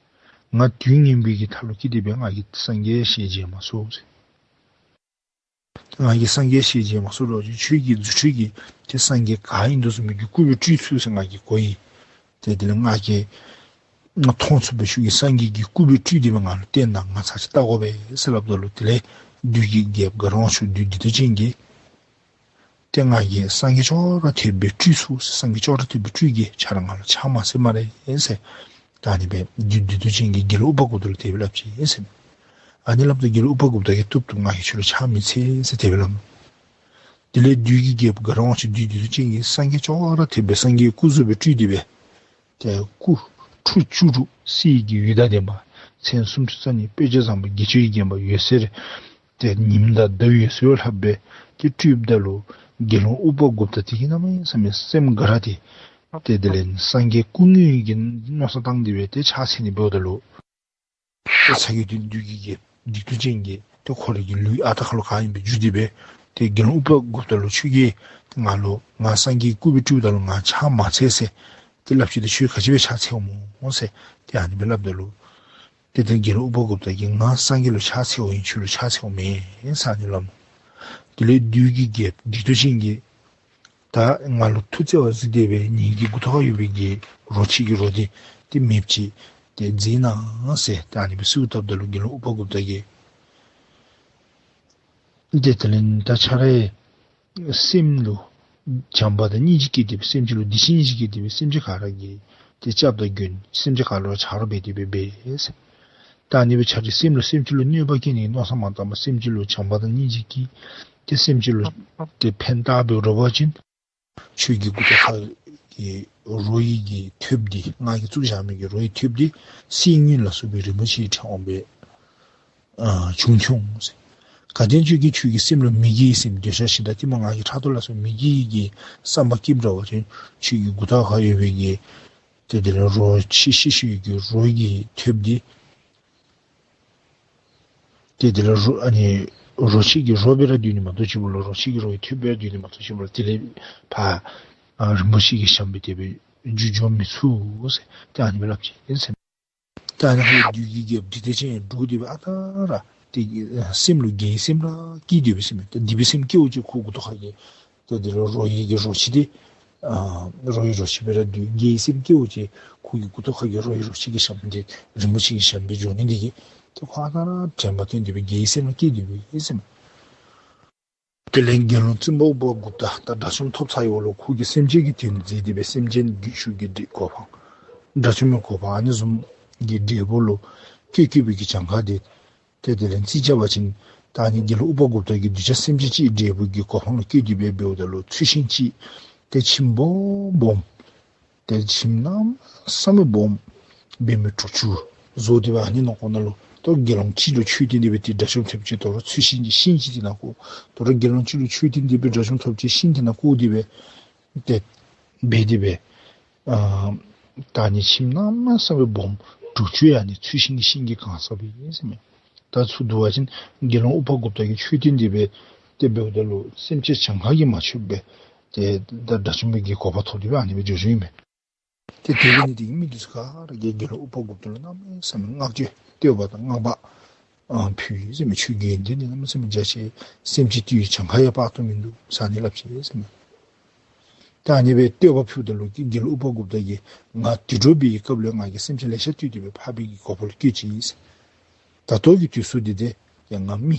ང་དུས་ངན་པའི་གི་མཐའ་ལུ་སྐྱེས་ཏེ་སྦེ་ང་གིས་སངས་རྒྱས་ཞལ་མཇལ་མ་ཚུགས་ཟེར། ང་གིས་སངས་རྒྱས་ཞལ་མཇལ་མ་ཚུགས་རུང་ཁྱོད་ཀྱི་རྫུ་འཕྲུལ་གྱིས་ཏེ་སངས་རྒྱས་ག་ཨིན་དོ་བཟུམ་མའི་གི་སྐུ་སྦེ་སྤྲུལ་ཚུགས་ཟེར་ང་གིས་གོ་ཡི། ཏེ་དེ་ལས་ང་གིས་ང་མཐོང་ཚུགས་པའི་ཁྱོད་ཀྱི་སངས་རྒྱས་ཀྱི་སྐུ་སྦེ་སྤྲུལ་ཏེ་སྦེ་ང་ལུ་བསྟན་དང་ང་ཚར་ཅིག་བལྟ་དགོ་པས་ཟེར་སླབ་ད་ལུ་དེ་ལས་བདུད་ཀྱི་རྒྱལཔོ་དགའ་རབ་དབང་ཕྱུག་བདུད་སྡིག་ཏོ་ཅན་གྱིས་ཏེ་ང་གིས་སངས་རྒྱས་ཅོག་ར་འཐདཔ་སྦེ་སྤྲུལ་ཚུགས་ཟེར། སངས་རྒྱས་ཅོག་ར་འཐདཔ་སྦེ་སྤྲུལ་གེ་ཁྱོད་ར་ང་ལུ་ཕྱག་མ་འཚལ་སྨ་རེ་ཟེར། ད་ཨ་ནི་སྦེ་བདུད་སྡིག་ཏོ་ཅན་གྱིས་དགེ་སློང་ཨུ་པ་གུཔྟ་ལུ་དེ་སྦེ་སླབ་ཅི་ཟེར། ཨ་ནི་སླབ་ད་དགེ་སློང་ཨུ་པ་གུཔྟ་གིས་བཏུབ་བཏུབ་ང་གིས་ཁྱོད་ལུ་ཕྱག་མི་འཚལ་ཟེར་དེ་སྦེ་སླབ་ནུག། དེ་ལས་བདུད་ཀྱི་རྒྱལཔོ་དགའ་རབ་དབང་ཕྱུག་བདུད་སྡིག་ཏོ་ཅན་གྱིས་སངས་རྒྱས་ཅོག་ར་འཐདཔ་སྦེ་སངས་རྒྱས་སྐུ་གཟུགས་སྦེ་སྤྲུལ་ཏེ་སྦེ་ཏེ་སྐུ་ཁྲུ་བཅུ་དྲུག་གསེར་གྱི་འོད་དང་ལྡན་པ། མཚན་སུམ་ཅུ་རྩ་གཉིས་དཔེ་བྱད་བཟང་པོ་བརྒྱད་ཅུ་ཡིས་བརྒྱན་པ་འོད་ཟེར་ཏེ་ཉིམ་དང་ཟླ་འོད་གསལ་ལྷགཔ་སྦེ་ཏེ་སྤྲུལཔ་ད་ལུ་དགེ་སློང་ཨུ་པ་གུཔྟ་དེ་གིས་གནམ་མེད་ས་མེད་སེམས་དགའ་ར་སྟེ་ཏེ་དེ་ལས་སངས་རྒྱས་སྐུ་དངོས་ཀྱི་མནོ་བསམ་བཏང་སྟེ་སྦེ་ཏེ་ཕྱག་འཚལ་ནི་འབདཝ་ད་ལུ་ཏེ་ཚ་གི་དེ་བདུད་ཀྱི་རྒྱལཔོ་སྡིག་ཏོ་ཅན་གྱིས་ཏེ་ཁོ་རའི་གི་ལུས་ཨ་རྟག་ཁ་ལུ་ག་ཨིནམ་སྦེ་འཇུ་སྟེ་སྦེ་ཏེ་དགེ་སློང་ཨུ་པ་གུཔྟ་ལུ་ཁྱོད་ཀྱིས་ང་ལུ་ང་སངས་རྒྱས་སྐུ་སྦེ་སྤྲུལཔ་ད་ལུ་ང་ཕྱག་མ་འཚལ་ཟེར་ཏེ་སླབ་ཅི། ཏེ་ཁྱོད་ག་ཅི་སྦེ་ཕྱག་འཚལཝ་སྨོ་ཟེར་ཏེ་ཨ་ནི་སྦེ་སླབ་ད་ལུ་ཏེ་ཏེ་དགེ་སློང་ཨུ་པ་གུཔྟ་གིས་ང་སངས་རྒྱས་ལུ་ཕྱག་འཚལཝ་ཨིན། ཁྱོད་ལུ་ཕྱག་འཚལཝ་མེན་ཟེར་ཨ་ནི་སླབ་ནུག། དེ་ལས་བདུད་ཀྱི་རྒྱལཔོ་སྡིག་ཏོ་ཅན་གྱིས་ད་ང་ལུ་ཐུགས་བརྩེ་བ་གཟིགས་ཏེ་སྦེ་ངེ་གི་མགུ་ཏོ་ཁར་ཡོད་པའི་གི་རོ་ཁྱི་གི་རོ་དེ་ཏེ་མེདཔ་ཅིག་ཏེ་མཛད་གནང་ཟེར་ཏེ་ཨ་ནི་སྦེ་གསོལཝ་བཏབ་ད་ལུ་དགེ་སློང་ཨུ་པ་གུཔྟ་གིས་ཏེ་དེ་ལས་ད་ཁྱོད་རའི་སེམས་ལུ་བྱམས་པ་དང་སྙིང་རྗེ་བསྐྱེད་དེ་སྦེ་སེམས་ཅན་ལུ་བདེ་སྐྱིད་སྙིང་རྗེ་བསྐྱེད་དེ་སྦེ་སེམས་ཅན་ག་ར་གི་ཏེ་སྐྱབས་དང་མགོན་སེམས་ཅན་ག་ར་ལུ་ཆ་རོགས་འབད་དེ་སྦེ་འབད་ཟེར། ད་ཨ་ནི་སྦེ་ཁྱོད་རའི་སེམས་ལུ་སེམས་ཅན་ལུ་གནོད་པ་བཀལ་ནི་མནོ་བསམ་མ་བཏང་བར་སེམས་ཅན་ལུ་བྱམས་པ་དང་སྙིང་རྗེ་བསྐྱེད་དེ་སེམས་ཅན་ལུ་ཏེ་ཕན་བཏགས་འབད་རུང་འབད་བ་ཅིན་ཁྱོད་ཀྱི་མགུ་ཏོ་ཁར་གྱི་རོ་ཡི་གི་ཐོདཔ་འདི་ང་གིས་བཙུགས་བཞག་མི་གི་རོ་ཡི་ཐོདཔ་འདི་གསེར་དངུལ་ལ་སོགས་པའི་རིན་པོ་ཆེའི་ཕྲེང་བ་སྦེ་ཨ་བྱུང་བྱུང་ཟེར། གལ་ཏེ་ཁྱོད་ཀྱིས་ཁྱོད་ཀྱི་སེམས་ལུ་མི་དགེ་བའི་སེམས་འདོད་ཆགས་ཞེ་སྡང་གཏི་མུག་ང་རྒྱལ་ཕྲག་དོག་ལ་སོགས་མི་དགེ་བའི་གི་བསམ་པ་བསྐྱེདཔ་འདྲ་བ་ཅིན་ཁྱོད་ཀྱི་མགུ་ཏོ་ཁར་ཡོད་པའི་གི་ཏེ་དེ་ལས་རོ་ཁྱི་ཤི་ཤི་བའི་གི་རོ་ཡི་གི་ཐོདཔ་འདི་ཏེ་དེ་ལས་རོ་ཨ་ནི་རོ་ཁྱི་གི་རོ་སྦེ་ར་སྡོད་ནི་མ་གཏོགས་ཅིག་པོ་ལུ་རོ་ཁྱི་གི་རོ་ཡི་ཐོདཔ་སྦེ་ར་སྡོད་ནི་མ་གཏོགས་ཅིག་པོ་ལུ་དེ་ལས་ཕར་ཨ་རིན་པོ་ཆེ་གི་ཞྭམོ་སྦེ་དེ་སྦེ་འགྱུར་འགྱོ་མི་ཚུགས་ཟེར་ཏེ་ཨ་ནི་སྦེ་སླབ་ཅི་ཨིན་ཟེར། ད་ཨ་ནི་ཧ་ལས་བདུད་ཀྱི་རྒྱལཔོ་སྡིག་ཏོ་ཅན་འདྲོགས་ཏེ་སྦེ་ཨ་རྟག་ར་ཏེ་སེམས་ལུ་དགེ་བའི་སེམས་ར་སྐྱེས་ཏེ་སྦེ་ཟེར་མས། ད་སྡིག་པའི་སེམས་སྐྱེཝ་ཅིག་ཁོ་མགུ་ཏོ་ཁར་གྱི་ཏེ་དེ་ལས་རོ་ཡི་གི་རོ་ཁྱི་འདི་ཨ་རོ་ཡི་རོ་ཁྱི་སྦེ་ར་སྡོད། དགེ་བའི་སེམས་སྐྱེཝ་ཅིག་ཁོ་གི་མགུ་ཏོ་ཁར་གྱི་རོ་ཡི་རོ་ཁྱི་གི་ཞྭམོ་འདི་རིན་པོ་ཆེ་གི་ཞྭམོ་སྦེ་འགྱོ་ནི་འདི་གིས་ཏེ་ཁོ་ཨ་རྟག་ར་དྲན་པ་བཏོན་ཏེ་སྦེ་དགེ་བའི་སེམས་ར་སྐྱེས་ཏེ་སྦེ་ཨིན་ཟེར་མས། དེ་ལས་དགེ་སློང་བཙུན་པ་ཨུ་པ་གུཔྟ་ད་དགྲ་བཅོམ་ཐོབ་ཚར་ཡོད་ལོ། ཁོ་གིས་སེམས་ཅན་གྱི་དོན་མཛད་དེ་སྦེ་སེམས་ཅན་གྱི་ཆོས་ཀྱི་འབྲས་གོ་འཕང་དགྲ་བཅོམ་པའི་གོ་འཕང་ཨ་ནི་བཟུམ་གྱི་འབྲས་བུ་ལུ་བཀོད་བཀོད་པའི་གི་གྱངས་ཁ་འདི་ཏེ་དེ་ལས་རྩིས་རྐྱབ་པ་ཅིན་ ད་ཨ་ནི་དགེ་སློང་ཨུ་པ་གུཔྟ་གིས་གདུལ་བྱ་སེམས་ཅན་ཅིག་འབྲས་བུ་གི་གོ་འཕང་ལུ་བཀོད་དེ་སྦེ་འབདཝ་ད་ལུ་ཚུལ་ཤིང་ཅིག་ཏེ་ཁྱིམ་སྦོམ་སྦོམ་ཏེ་ཁྱིམ་གནམ་མེད་ས་མེད་སྦོམ་འབད་མི་དྲུག་ཅུ་བཟོ་སྟེ་སྦེ་ཨ་ནི་ནང་ཁོངས་ནང་ལུ་ད་དགེ་སློང་གཅིག་ལུ་ཆོས་སྟོན་ཏེ་སྦེ་ཏེ་དགྲ་བཅོམ་ཐོབ་ཅི། དོ་རུང་ཚུལ་ཤིང་གི་ཤིང་ཅིག་དེ་ནང་བཀོག། དོ་རུང་དགེ་སློང་གཅིག་ལུ་ཆོས་སྟོན་ཏེ་སྦེ་དགྲ་བཅོམ་ཐོབ་ཅི། ཤིང་དེ་ནང་བཀོག་སྟེ་སྦེ་ཏེ་འབད་དེ་སྦེ་ཨ་ད་ཨ་ནི་ཁྱིམ་གནམ་མེད་ས་མེད་སྦོམ་དྲུག་ཅུ་ཡང་ཨ་ནི་ཚུལ་ཤིང་གི་ཤིང་གིས་གང་ས་སྦེ་ཨིན་ཟེར་མས། ད་ཚུར་བསྡུ་བ་ཅིན་དགེ་སློང་ཨུ་པ་གུཔྟ་གིས་ཆོས་སྟོན་ཏེ་སྦེ་ཏེ་འབདཝ་ད་ལུ་སེམས་ཅན་གྱངས་ཁ་གིས་མ་ཆོདཔ་སྦེ་ཏེ་ད་དགྲ་བཅོམ་པའི་གི་གོ་འཕང་ཐོབ་སྟེ་སྦེ་ཨ་ནི་སྦེ་འགྱོ་འགྱོཝ་ཨིན་མས། ཏེ་དེ་འབད་ནི་དེ་གིས་མི་འདི་ཚུ་ག་ར་གིས་དགེ་སློང་ཨུ་པ་གུཔྟ་ལུ་གནམ་མེད་ས་མེད་བསྔགས་བརྗོད་བསྟོད་པ་དང་བསྔགས་པ་ཨ་ཕུལ་ཡི་ཟེར་མས། ཁྱོད་ཀྱི་ཡོན་ཏན་འདི་གནམ་མེད་ས་མེད་རྒྱ་ཆེ། སེམས་ཅན་དུས་གྱངས་ཁ་ཡང་དཔག་ཏུ་མིན་འདུག་ཟེར་ཨ་ནི་སླབ་ཅི་ཟེར་མས། ད་ཨ་ནི་སྦེ་བསྟོད་པ་ཕུལཝ་ད་ལུ་དགེ་སློང་ཨུ་པ་གུཔྟ་གིས་ང་དུད་འགྲོ་འབད་བའི་སྐབས་ལུ་ང་གིས་སེམས་ཅན་ལེ་ཤ་བཏུལ་ཏེ་སྦེ་འཕགས་པའི་གི་གོ་འཕང་ལུ་བཀོད་ཅི་ཟེར། ད་ལྟོ་གི་དུས་སུ་འདི་ཏེ་ཡང་ང་མི་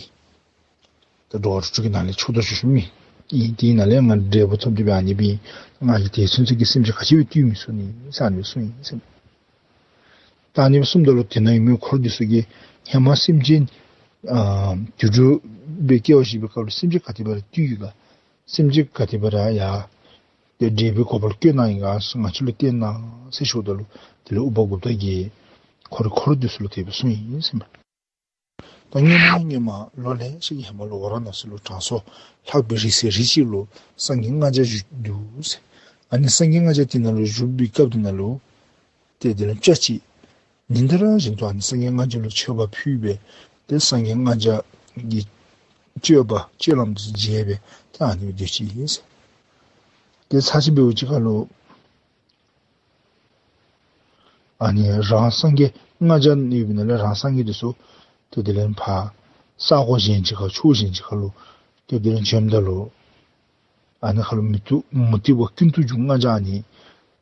ད་འགྲོ་བ་དྲུག་ཅུ་གི་ནང་ལས་མཆོག་ཏུ་གྱུར་མི་ཨིན། དེའི་ནང་ལས་ང་འབྲས་བུ་ཐོབ་སྟེ་སྦེ་ཨ་ནི་སྦེ་ང་གིས་དེ་ཚུན་ཚོད་ཀྱི་སེམས་ཅན་ག་ཅི་སྦེ་བཏུལ་མི་ཚུགས་ནི་ཟེར་ཨ་ནི་སྦེ་གསུངས་ཡི་ཟེར་མས། ད་ཨ་ནི་སྦེ་གསུངམ་ད་ལུ་དེ་ནང་ཡོད་མི་འཁོར་འདི་ཚུ་གིས་ཧེ་མ་སེམས་ཅན་ཨ་དུད་འགྲོ་སྦེ་སྐྱེ་བ་བཞེས་པའི་སྐབས་ལུ་སེམས་ཅན་ག་དེ་སྦེ་ར་བཏུལ་ཡི་ག། སེམས་ཅན་ག་དེ་སྦེ་ར་ཡ་ཏེ་འབྲས་བུའི་གོ་འཕང་ལུ་བཀོད་གནང་ཡི་ག་ཟེར་ང་བཅས་ལུ་བསྟན་གནང་ཟེར་ཞུཝ་ད་ལུ་དེ་ལས་ཨུ་པ་གུཔྟ་གིས་ཁོ་རའི་འཁོར་འདི་ཚུ་ལུ་དེ་སྦེ་གསུངས་ཡི་ཟེར་མས། ད་སྔོན་མ་སྔོན་མ་ལོ་ལེ་ཤ་གི་ཧེ་མ་ལུ་ཝ་ར་ཎ་སི་ལུ་དྲང་སྲོང་ལྷག་པའི་རི་ཟེར་རི་ཅིག་ལུ་སངས་རྒྱས་ལྔ་བརྒྱ་བཞུགས་འདུག་ཟེར། ཨ་ནི་སངས་རྒྱས་ལྔ་བརྒྱ་དེ་ནང་ལུ་བཞུགས་པའི་སྐབས་དེ་ནང་ལུ་ཏེ་དེ་ལས་སྤྱ་ཅིག་ཉིན་ལྟར་བཞིན་དུ་ཨ་ནི་སངས་རྒྱས་ལྔ་བརྒྱ་ལུ་མཆོད་པ་ཕུལ་སྦེ་ཏེ་སངས་རྒྱས་ལྔ་བརྒྱ་གི་སྤྱོད་པ་སྤྱོད་ལམ་དེ་ཚུ་མཇལ་སྦེ་ཏེ་ཨ་ནི་སྦེ་སྡོད་ཅི་ཟེར། ཏེ་ཚར་ཅིག་འབདཝ་ཅིག་ཁར་ལུ་ཨ་ནི་རང་སངས་རྒྱས་ལྔ་བརྒྱ་ཡོད་པའི་ནང་ལས་རང་སངས་རྒྱས་འདི་ཚུ་ཏེ་དེ་ལས་ཕར་ས་གོ་གཞན་ཅིག་ཁར་ཕྱོགས་གཞན་ཅིག་ཁར་ལུ་ཏེ་དེ་ལས་བྱོནམ་ད་ལུ་ཨ་ནི་ཁར་ལུ་མུ་ཏིག་མུ་སྟེགས་པ་ཀུན་ཏུ་རྒྱུ་ལྔ་བརྒྱ་ཨ་ནི་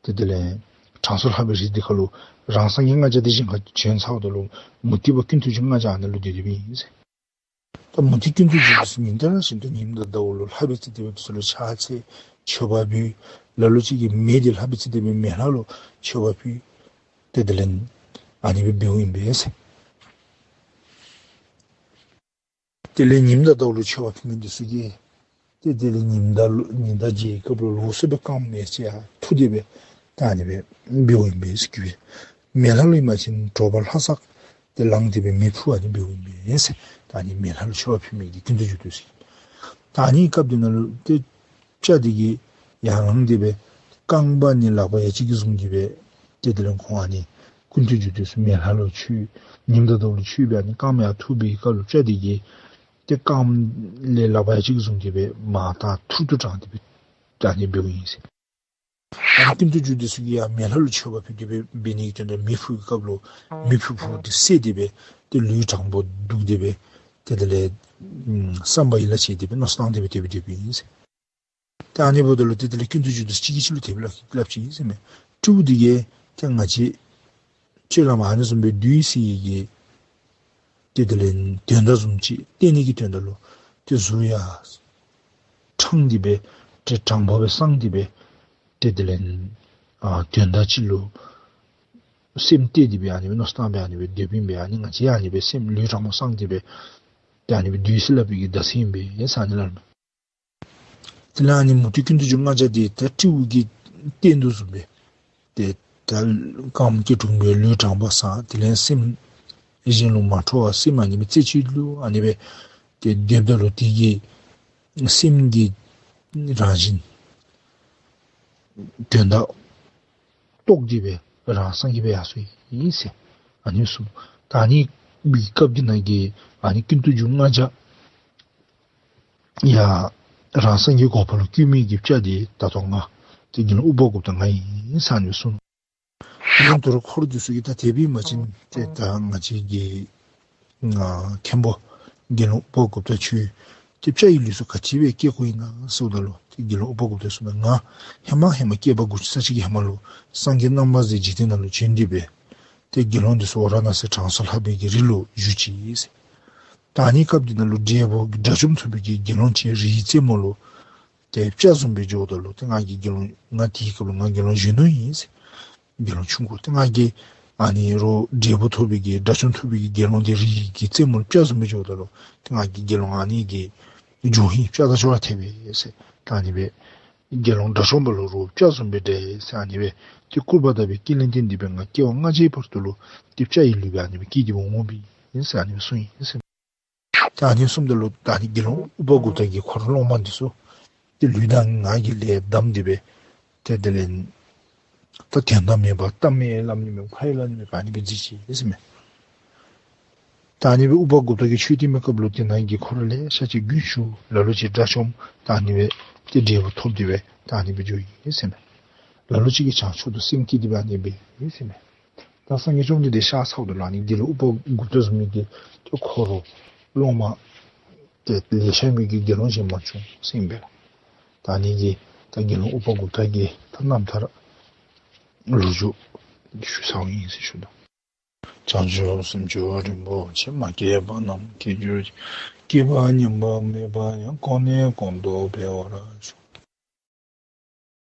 ཏེ་དེ་ལས་དྲང་སྲོང་ལྷག་པའི་རི་འདི་ཁར་ལུ་རང་སངས་རྒྱས་ལྔ་བརྒྱ་དེ་གཞན་ཁར་བྱོན་ཚརཝ་ད་ལུ་མུ་སྟེགས་པ་ཀུན་ཏུ་རྒྱུ་ལྔ་བརྒྱ་ཨ་ནི་ལུ་སྡོད་སྡོདཔ་ཨིན་ཟེར། ད་མུ་སྟེགས་ཀུན་ཏུ་རྒྱུ་འདི་ཚུ་ཉིན་ལྟར་བཞིན་དུ་ཉིམ་དང་ཟླཝ་ལུ་ལྷ་པའི་རྩིས་དེ་སྦེ་འདི་ཚུ་ལུ་ཕྱག་འཚལ་མཆོད་པ་ཕུལ། ལ་ལུ་ཅིག་གིས་མེ་འདི་ལྷ་པའི་རྩིས་དེ་སྦེ་མེ་ལྷ་ལུ་མཆོད་པ་ཕུལ། ཏེ་དེ་ལས་ཨ་ནི་སྦེ་འབདཝ་ཨིན་པས་ཟེར། དེ་ལས་ཉིམ་དང་ཟླཝ་ལུ་མཆོད་པ་ཕུལ་མི་འདི་ཚུ་གིས་ཏེ་དེ་ལས་ཉིམ་དང་ལུ་ཉིམ་དང་མཇལ་བའི་སྐབས་ལུ་ལོགས་སུ་སྦེ་རྐངམ་མེ་ལྕེ་ཡར་འཐུ་སྟེ་སྦེ་ད་ཨ་ནི་སྦེ་འབདཝ་ཨིན་པས་ཟེར་གྱི་སྦེ། མེ་ལྷ་ལུ་ཨིན་པ་ཅིན་དྲོ་པ་ལྷ་སར་ཏེ་ལངས་ཏེ་སྦེ་མེ་ཕུ་ཨ་ནི་འབདཝ་ཨིན་པས་ཟེར། ད་ཨ་ནི་མེ་ལྷ་ལུ་མཆོད་པ་ཕུལ་མི་གི་ཀུན་ཏུ་རྒྱུ་འདི་ཚུ་གིས། ད་ཨ་ནི་སྐབས་དེ་ནང་ལུ་ཏེ་སྤྱ་དེ་གིས་ཡར་ལངས་ཏེ་སྦེ་རྐངམ་ཨ་ནི་ལག་པ་ཡ་གཅིག་གིས་བཟུང་སྟེ་སྦེ་ཏེ་དེ་ལས་ཁོང་ཨ་ནི་ཀུན་ཏུ་རྒྱུ་འདི་ཚུ་མེ་ལྷ་ལུ་མཆོད་ཉིམ་དང་ཟླཝ་ལུ་མཆོད་སྦེ་ཨ་ནི་རྐངམ་ཡར་འཐུ་བའི་སྐབས་ལུ་སྤྱ་དེ་གིས་ཏེ་རྐངམ་ལས་ལག་པ་ཡ་གཅིག་གིས་བཟུང་སྟེ་སྦེ་མར་ད་ཐུར་དུ་དྲངས་ཏེ་སྦེ་ད་ཨ་ནི་འབདཝ་ཨིན་ཟེར། ཨ་ནི་ཀུན་ཏུ་རྒྱུ་འདི་ཚུ་གིས་ཡང་མེ་ལྷ་ལུ་མཆོད་པ་ཕུལ་ཏེ་སྦེ་འབད་ནི་གི་དོན་དག་མེ་ཕུ་བའི་སྐབས་ལུ་མེ་ཕུ་ཕུ་སྟེ་བསད་དེ་སྦེ་ཏེ་ལུས་དྲང་པོ་བདུག་སྟེ་སྦེ་ཏེ་དེ་ལས་བསམ་པ་ཡིད་ལ་བྱེད་དེ་སྦེ་མནོ་བསམ་བཏང་སྟེ་སྦེ་དེ་སྦེ་སྡོདཔ་ཨིན་ཟེར། ཏེ་ཨ་ནི་འབདཝ་ད་ལུ་ཏེ་དེ་ལས་ཀུན་ཏུ་རྒྱུ་འདི་ཚུ་གཅིག་གིས་གཅིག་ལུ་དེ་སྦེ་སླབ་སླབ་ཅི་ཟེར་མས། སྤྲེའུ་འདི་གིས་ཏེ་ང་བཅས་སྤྱོད་ལམ་ཨ་ནི་བཟུམ་སྦེ་འདུག་ཟེར་བའི་གི་ཏེ་དེ་ལས་དོན་དག་བཟུམ་ཅིག་བསྟན་ནི་གི་དོན་དག་ལུ་ཏེ་གཟུགས་ཡང་ཕྲང་སྟེ་སྦེ་ཏེ་དྲང་པོ་སྦེ་བསྲང་སྟེ་སྦེ་ཏེ་དེ་ལས་ཨ་དོན་དག་ཅིག་ལུ་སེམས་གཏད་དེ་སྦེ་ཨ་ནི་སྦེ་མནོ་བསམ་བཏང་སྦེ་ཨ་ནི་སྦེ་སྡོདཔ་ཨིན་པས། ཨ་ནི་ང་བཅས་ཨ་ནི་སྦེ་སེམས་ལུས་དྲང་པོ་བསྲང་སྟེ་སྦེ་ཏེ་ཨ་ནི་སྦེ་འདུག་ཟེར་སླབ་པའི་གི་བརྡ་ཟེར་ཨིན་པས་ཟེར་ཨ་ནི་སླབ་མས། དེ་ལས་ཨ་ནི་མུ་སྟེགས་ཀུན་ཏུ་རྒྱུ་ལྔ་བརྒྱ་དེ་ད་སྤྲེའུ་གི་སྟེང་དུ་བཟུམ་སྦེ་ཏེ་ད་རྐངམ་སྐྱིལ་ཀྲུང་སྦེ་ལུས་དྲང་པོ་བསྲང་། དེ་ལས་སེམས་གཞན་ལུ་མ་འཕྲོ་བར་སེམས་ཨ་ནི་སྦེ་རྩེ་གཅིག་ལུ་ཨ་ནི་སྦེ་ཏེ་སྡོདཔ་ད་ལུ་དེ་གིས་སེམས་ཀྱི་རང་བཞིན་དོན་དག་རྟོགས་ཏེ་སྦེ་རང་སངས་རྒྱས་སྦེ་ཡར་སོང་ཡི་ཟེར་ཨ་ནི་གསུངས། ད་ཨ་ནི་སྦེ་སྐབས་དེ་ནང་གི་ཨ་ནི་ཀུན་ཏུ་རྒྱུ་ལྔ་བརྒྱ་ཡ་རང་སངས་རྒྱས་གོ་འཕང་ལུ་བཀོད་མི་གི་སྤྱ་དེ་ད་ལྟོ་ང་ཏེ་དགེ་སློང་ཨུ་པ་གུཔྟ་ང་ཨིན་ཟེར་ཨ་ནི་གསུངས། དེ་ལས་དོ་རུང་འཁོར་འདི་ཚུ་གིས་ད་དེ་སྦེ་མ་བྱིན་ཏེ་ད་ང་བཅས་ཀྱི་ང་མཁན་པོ་དགེ་སློང་ཨུ་པ་གུཔྟ་ཁྱོད་ཏེ་སྤྱ་ཡི་ལུས་སུ་ག་ཅི་སྦེ་སྐྱེ་དགོཔ་ཨིན་ན་ཟེརཝ་ད་ལུ་ཏེ་དགེ་སློང་ཨུ་པ་གུཔྟས་གསུངས་མས། ང་ཧེ་མ་ཧེ་མ་བསྐལ་པ་དགུ་བཅུ་རྩ་གཅིག་གི་ཧེ་མ་ལུ་སངས་རྒྱས་རྣམ་པར་གཟིགས་འཇིག་རྟེན་ནང་ལུ་བྱོན་ཏེ་སྦེ་ཏེ་དགེ་སློང་འདི་ཚུ་ཝ་ར་ཎ་སི་དྲང་སྲོང་ལྷག་པའི་གི་རི་ལུ་བཞུགས་ཅི་ཟེར། ད་ཨ་ནི་སྐབས་འདི་ནང་ལུ་འབྲས་བུ་དགྲ་བཅོམ་ཐོབ་པའི་གི་དགེ་སློང་ཅིག་རིའི་རྩེ་མོ་ལུ་ཏེ་སྤྱ་བཟུམ་སྦེ་འགྱོཝ་ད་ལུ་ཏེ་ང་གིས་དགེ་སློང་ང་དེའི་སྐབས་ལུ་ང་དགེ་སློང་གཞོན་ནུ་ཨིན་ཟེར། དགེ་སློང་ཆུང་ཀུ་ཏེ་ང་གིས་ ཨ་ནི་རོགས་འབྲས་བུ་ཐོབ་པའི་གི་དགྲ་བཅོམ་ཐོབ་པའི་གི་དགེ་སློང་དེ་རིའི་གི་རྩེ་མོར་སྤྱ་བཟུམ་སྦེ་འགྱོཝ་ད་ལུ་ཏེ་ང་གིས་དགེ་སློང་ཨ་ནི་གི་འབྱུང་བཞི་སྤྱ་དང་ཅོག་ར་འཐདཔ་ཨིན་ཟེར། ད་ཨ་ནི་སྦེ་དགེ་སློང་དགྲ་བཅོམ་པ་ལུ་རོགས་སྤྱ་བཟུམ་སྦེ་འདྲ་ཟེར། ཨ་ནི་སྦེ་ཏེ་སྐུར་པ་བཏབ་པའི་རྐྱེན་ལས་བརྟེན་ཏེ་སྦེ་ང་སྐྱེ་བ་སྔ་ཕྱིའི་བར་དུ་ལུ་ཏེ་སྤྱ་ཡི་ལུས་སྦེ་ཨ་ནི་སྦེ་སྐྱེས་ཏེ་འོང་འོང་པས་ཨིན་ཟེར་ཨ་ནི་སྦེ་གསུངས་ཡི་ཟེར། ད་ཨ་ནི་གསུངམ་ད་ལུ་ད་ཨ་ནི་དགེ་སློང་ཨུ་པ་གུཔྟ་གིས་ཁོ་རའི་སློབ་མ་འདི་ཚུ་ཏེ་ལུས་དང་ངག་གིས་ལེགས་བསྡམས་ཏེ་སྦེ་ཏེ་དེ་ལས་ད་དོན་དག་མེད་པར་གཏམ་ཡང་སླབ་ནི་མེད་ཁ་ཡང་སླབ་ནི་མེད་པར་ཨ་ནི་སྦེ་འཛིན་ཅི་ཟེར་མས། ད་ཨ་ནི་སྦེ་ཨུ་པ་གུཔྟ་གིས་ཆོས་སྟོན་པའི་སྐབས་ལུ་དེ་ནང་གི་འཁོར་ལེ་ཤ་ཅིག་རྒྱུན་ཞུགས། ལ་ལུ་ཅིག་དགྲ་བཅོམ་ད་ཨ་ནི་སྦེ་ཏེ་འབྲས་བུ་ཐོབ་སྟེ་སྦེ་ད་ཨ་ནི་སྦེ་འགྱོ་ཡི་ཟེར་མས། ལ་ལུ་ཅིག་གིས་བྱང་ཕྱོགས་སུ་སེམས་བསྐྱེད་དེ་སྦེ་ཨ་ནི་སྦེ་ཡི་ཟེར་མས། ད་སངས་རྒྱས་བཅོམ་ལྡན་འདས་གཤགས་ཚརཝ་ད་ལུ་ཨ་ནི་འདི་ལུ་ཨུ་པ་གུཔྟ་བཟུམ་མའི་གི་ཏེ་ཁོ་རའི་སློབ་མ་ཏེ་ལེ་ཤ་མི་གི་དགེ་སློང་ཅིག་མ་བྱུང་ཟེར་ཨིན་པས་ལགས། ད་ཨ་ནི་གི་ད་དགེ་སློང་ཨུ་པ་གུཔྟ་གི་ད་རྣམ་ཐར་ལོ་རྒྱུས་ཞུ་ཚརཝ་ཨིན་ཟེར་ཞུ་དོ། བྱང་ཆུབ་སེམས་མཆོག་རིན་པོ་ཆེ། མ་སྐྱེས་པ་རྣམས་སྐྱེ་གྱུར་ཅིག། སྐྱེས་པ་ཉམས་པ་མེད་པ་ཡང་། གོང་ནས་གོང་དུ་འཕེལ་བར་ཤོག།